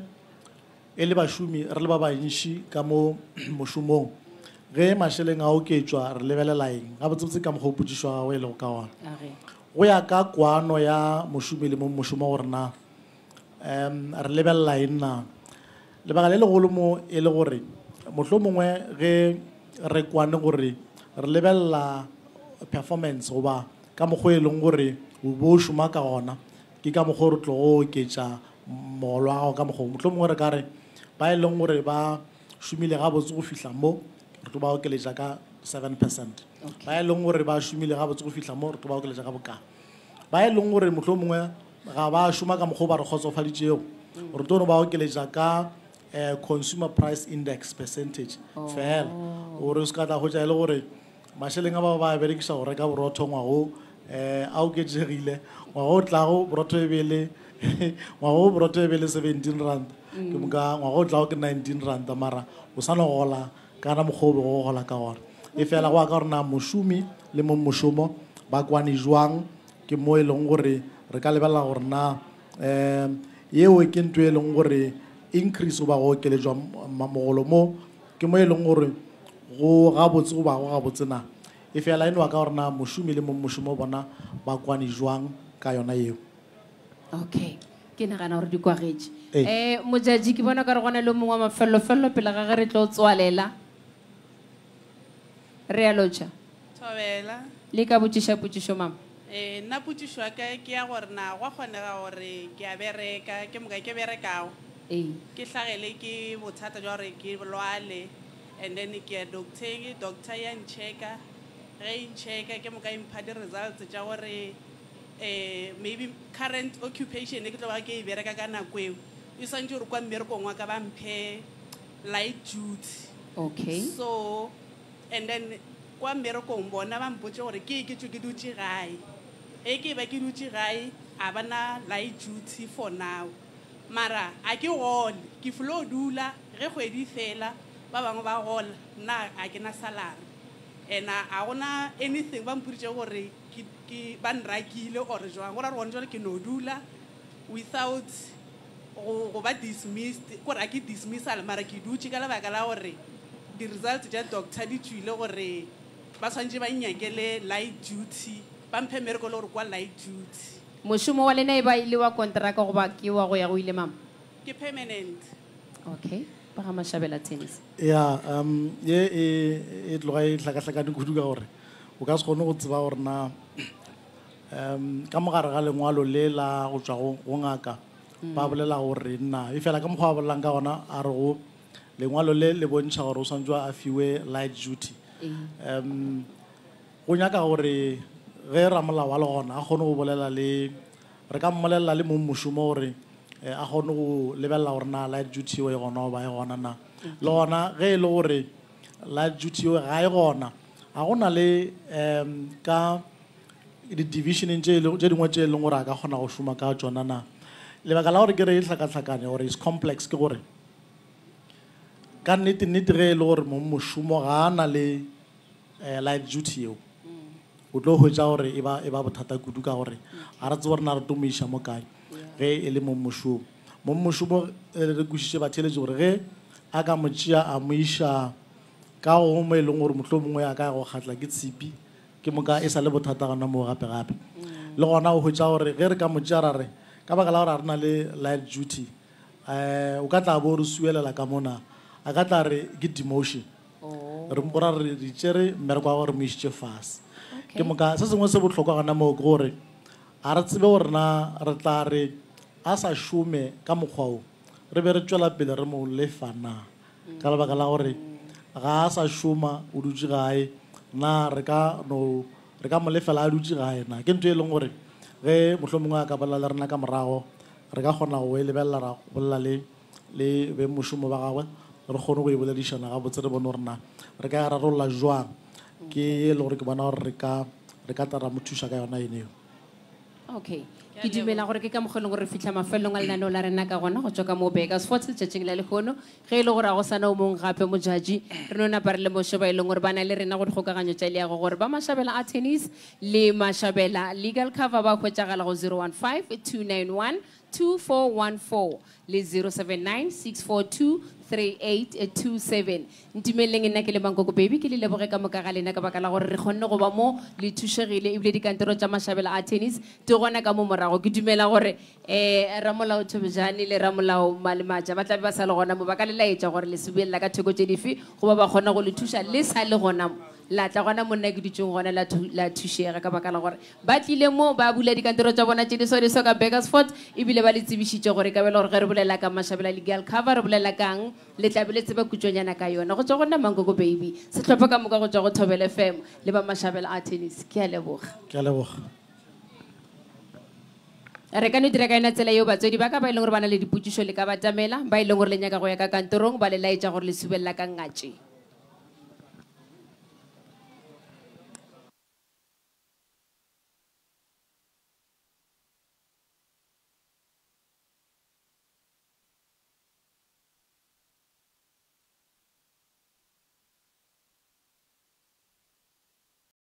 e le bašomi re le ba bantši ka mo mošomong, ge mašeleng a oketšwa re lebelela eng gabotsebotse ka mokgwa o potšišo ya gagwe e lego ka gona. Go ya ka kwano ya mošomi le mong mošomo gore na re lebelela eng na. Lebaka le legolo mo e le gore mohlomongwe ge re kwane gore re lebelela performance goba ka mokgwa e leng gore o bo o šoma ka gona, ke ka mokgwa o re tlogo oketša mogolo wa gago ka mokgwa o. Mohlomongwe re ka re ba e leng gore ba šomile gabotse go fihla mo, re tlo ba okeletša ka 7%. Ba e leng gore ba šomile gabotse go fihla mo, re tlo ba okeletša ka bokae. Ba e leng gore mohlomongwe ga ba šoma ka mokgwa o ba re kgotsofaditšego, re tlo no ba okeletša ka consumer price index percentage fela, gore o se ka tla hwetša e le gore mašeleng a ba ba berekiša go reka borotho ngwago a oketšegile, ngwago o tlago borotho e be le ngwago borotho e be le 17 rand, ke moka ngwago o tlago ke 19 rand, mara o sa no gola kana mokgwa o bego o gola ka gona. E fela go ya ka gore na mošomi le mong mošomo ba kwane jwang, ke mo e leng gore re ka lebelela gore na yeo ke ntho e leng gore increase goba go okeletšwa mogolo mo, ke mo e leng gore go gabotse goba go gabotse na. E fela e no ya ka gore na mošomi le mong mošomo bona ba kwane jwang ka yona yeo. Okay, ke nagana gore di kwagetše. Modjadji, ke bona ka re gona le mongwe wa mafellofello pele ga ge re tlo tswalela. Re a lotšha. Thobela. Le ka botšiša potšišo, mama. Nna potšišo ya ka ke ya gore na gwa kgonega gore ke a bereka, ke moka ke berekago. Ke hlagele ke bothata jwa gore ke lwale, and then ke ya doctor-eng, doctor ya nchecka, ge e nchecka ke moka e mpha di-results tša gore maybe current occupation e ke tlo ba ke e bereka ka nako eo, e swantše gore kwa mmerekong wa ka ba mphe light duty. So and then kwa mmerekong bona ba mpotše gore ke ke tšwe ke dutše gae, ge ke ba ke dutše gae a bana light duty for now, mara a ke gole, ke flo dula ge kgwedi fela ba bangwe ba gola, nna a ke na salary, and a gona anything ba mpoditše gore ke ba nrakile or jwang, go ra gore gone jwale ke no dula without go ba dismissed, kore a ke dismissal, mara ke dutše ka lebaka la gore di-results tša doctor di tšwile gore ba tshwanetse ba nnyakele light duty, ba mphe mmereko le gore kwa light duty. Mošomo wa lena e ba e le wa kontraka goba ke wa go ya go ile, mama? Ke permanent. Okay, ba ga Mashabela Tennis. Ya, ye e tloga e hlakahlakane kudu ka gore o ka se kgone go tseba gore na ka mogare ga lengwalo le la go tšwa go ngaka Ba bolela gore nna e fela ka mokgwa wa bolelang ka gona a re go lengwalo le le bontšha gore o swantšwe a fiwe light duty. Go nyaka gore ge ramolao a le gona a kgone go bolela le re ka mmolelela le mong mošomo gore a kgone go lebelela gore na light duty eo e gona goba e gona na. Le gona ge e le gore light duty eo ga e gona, ga gona le ka di-divisioneng tše dingwe tše e leng gore a ka kgona go šoma ka tšona na. Lebaka la gore ke re e hlakahlakane gore is complex ke gore ka nnete nnete ge e le gore mong mošomo ga a na le light duty eo, o tlo hwetša gore e ba bothata kudu ka gore ga re tsebe gore na re tlo mo iša mo kae ge e le mong mošomo. Mong mošomo re kwešiše batheeletši gore ge a ka mo tšea a mo iša ka go mo e leng gore mohlomongwe a ka ya go kgatla ke tshipi, ke moka e sa le bothata gona moo gape gape. Le gona o hwetša gore ge re ka mo tšea ra re ka baka la gore ga re na le light duty, o ka tla bo re suelela ka mona, a ka tla re ke demotion. Re mo ra re re tšere mmereko wa gagwe re mo išitše fase. Ke moka se sengwe se bohlokwa gona moo ke gore ga re tsebe gore na re tla re a sa šome ka mokgwa o, re be re tšwela pele re mo lefa na, ka lebaka la gore ga a sa šoma o dutše gae, na re ka no re ka mo lefela a dutše gae na. Ke ntho e leng gore ge mohlomongwe a ka bolela le rena ka morago, re ka kgona go e lebelela ra bolela le le beng mošomo ba gagwe, re kgone go e boledišana gabotse re bone gore na re ka e rarolla jwang. Ke e le gore ke bona gore re ka re ka tla ra mo thuša ka yona eneo. Okay, ke dumela gore ke ka mokgwa e leng gore re fitlha mafelelong a lenaneo la rena ka gona go tswa ka mo Burgersfort letšatšing la lehono. Ge e le gore ga go sana o mongwe gape mojatši, re no napa re le mošo ba e leng gore ba na le rena go dikgokaganyo tša leago gore ba Mashabela Attorneys le Mashabela Legal Cover ba hwetšagala go 015 291 2414 le 079 642 3827. Ntumeleleng nna ke le Mankoko Baby ke le leboge ka moka ga lena ka baka la gore re kgonne go ba mo le thušegile ebile dikantoro tša Mashabela Attorneys di gona ka mo morago. Ke dumela gore ramolao Thobejane le ramolao Malematša ba tla be ba sa le gona mo, ba ka le laetša gore le sebuelela ka theko tše dife goba ba kgona go le thuša le sa le gona mo. La tla gona monna ke dutšeng gona la la thušega ka baka la gore ba tlile mo ba bula dikantoro tša bona tše diso-diso ka Burgersfort ebile ba le tsebišitše gore ka bela gore ge re bolela ka Mashabela Legal Cover re bolela kang, le tla be le tseba kutšonyana ka yona. Go tswa go nna Mankoko Baby, sehlopha ka moka go tswa go Thobela FM le ba Mashabela Attorneys, ke a leboga. Ke a leboga. Re ka no dira ka yona tsela yeo batswadi ba ka ba e leng gore ba na le dipotšišo le ka batamela, ba e leng gore le nyaka go ya ka kantorong ba le laetša gore le subelela ka ngatše.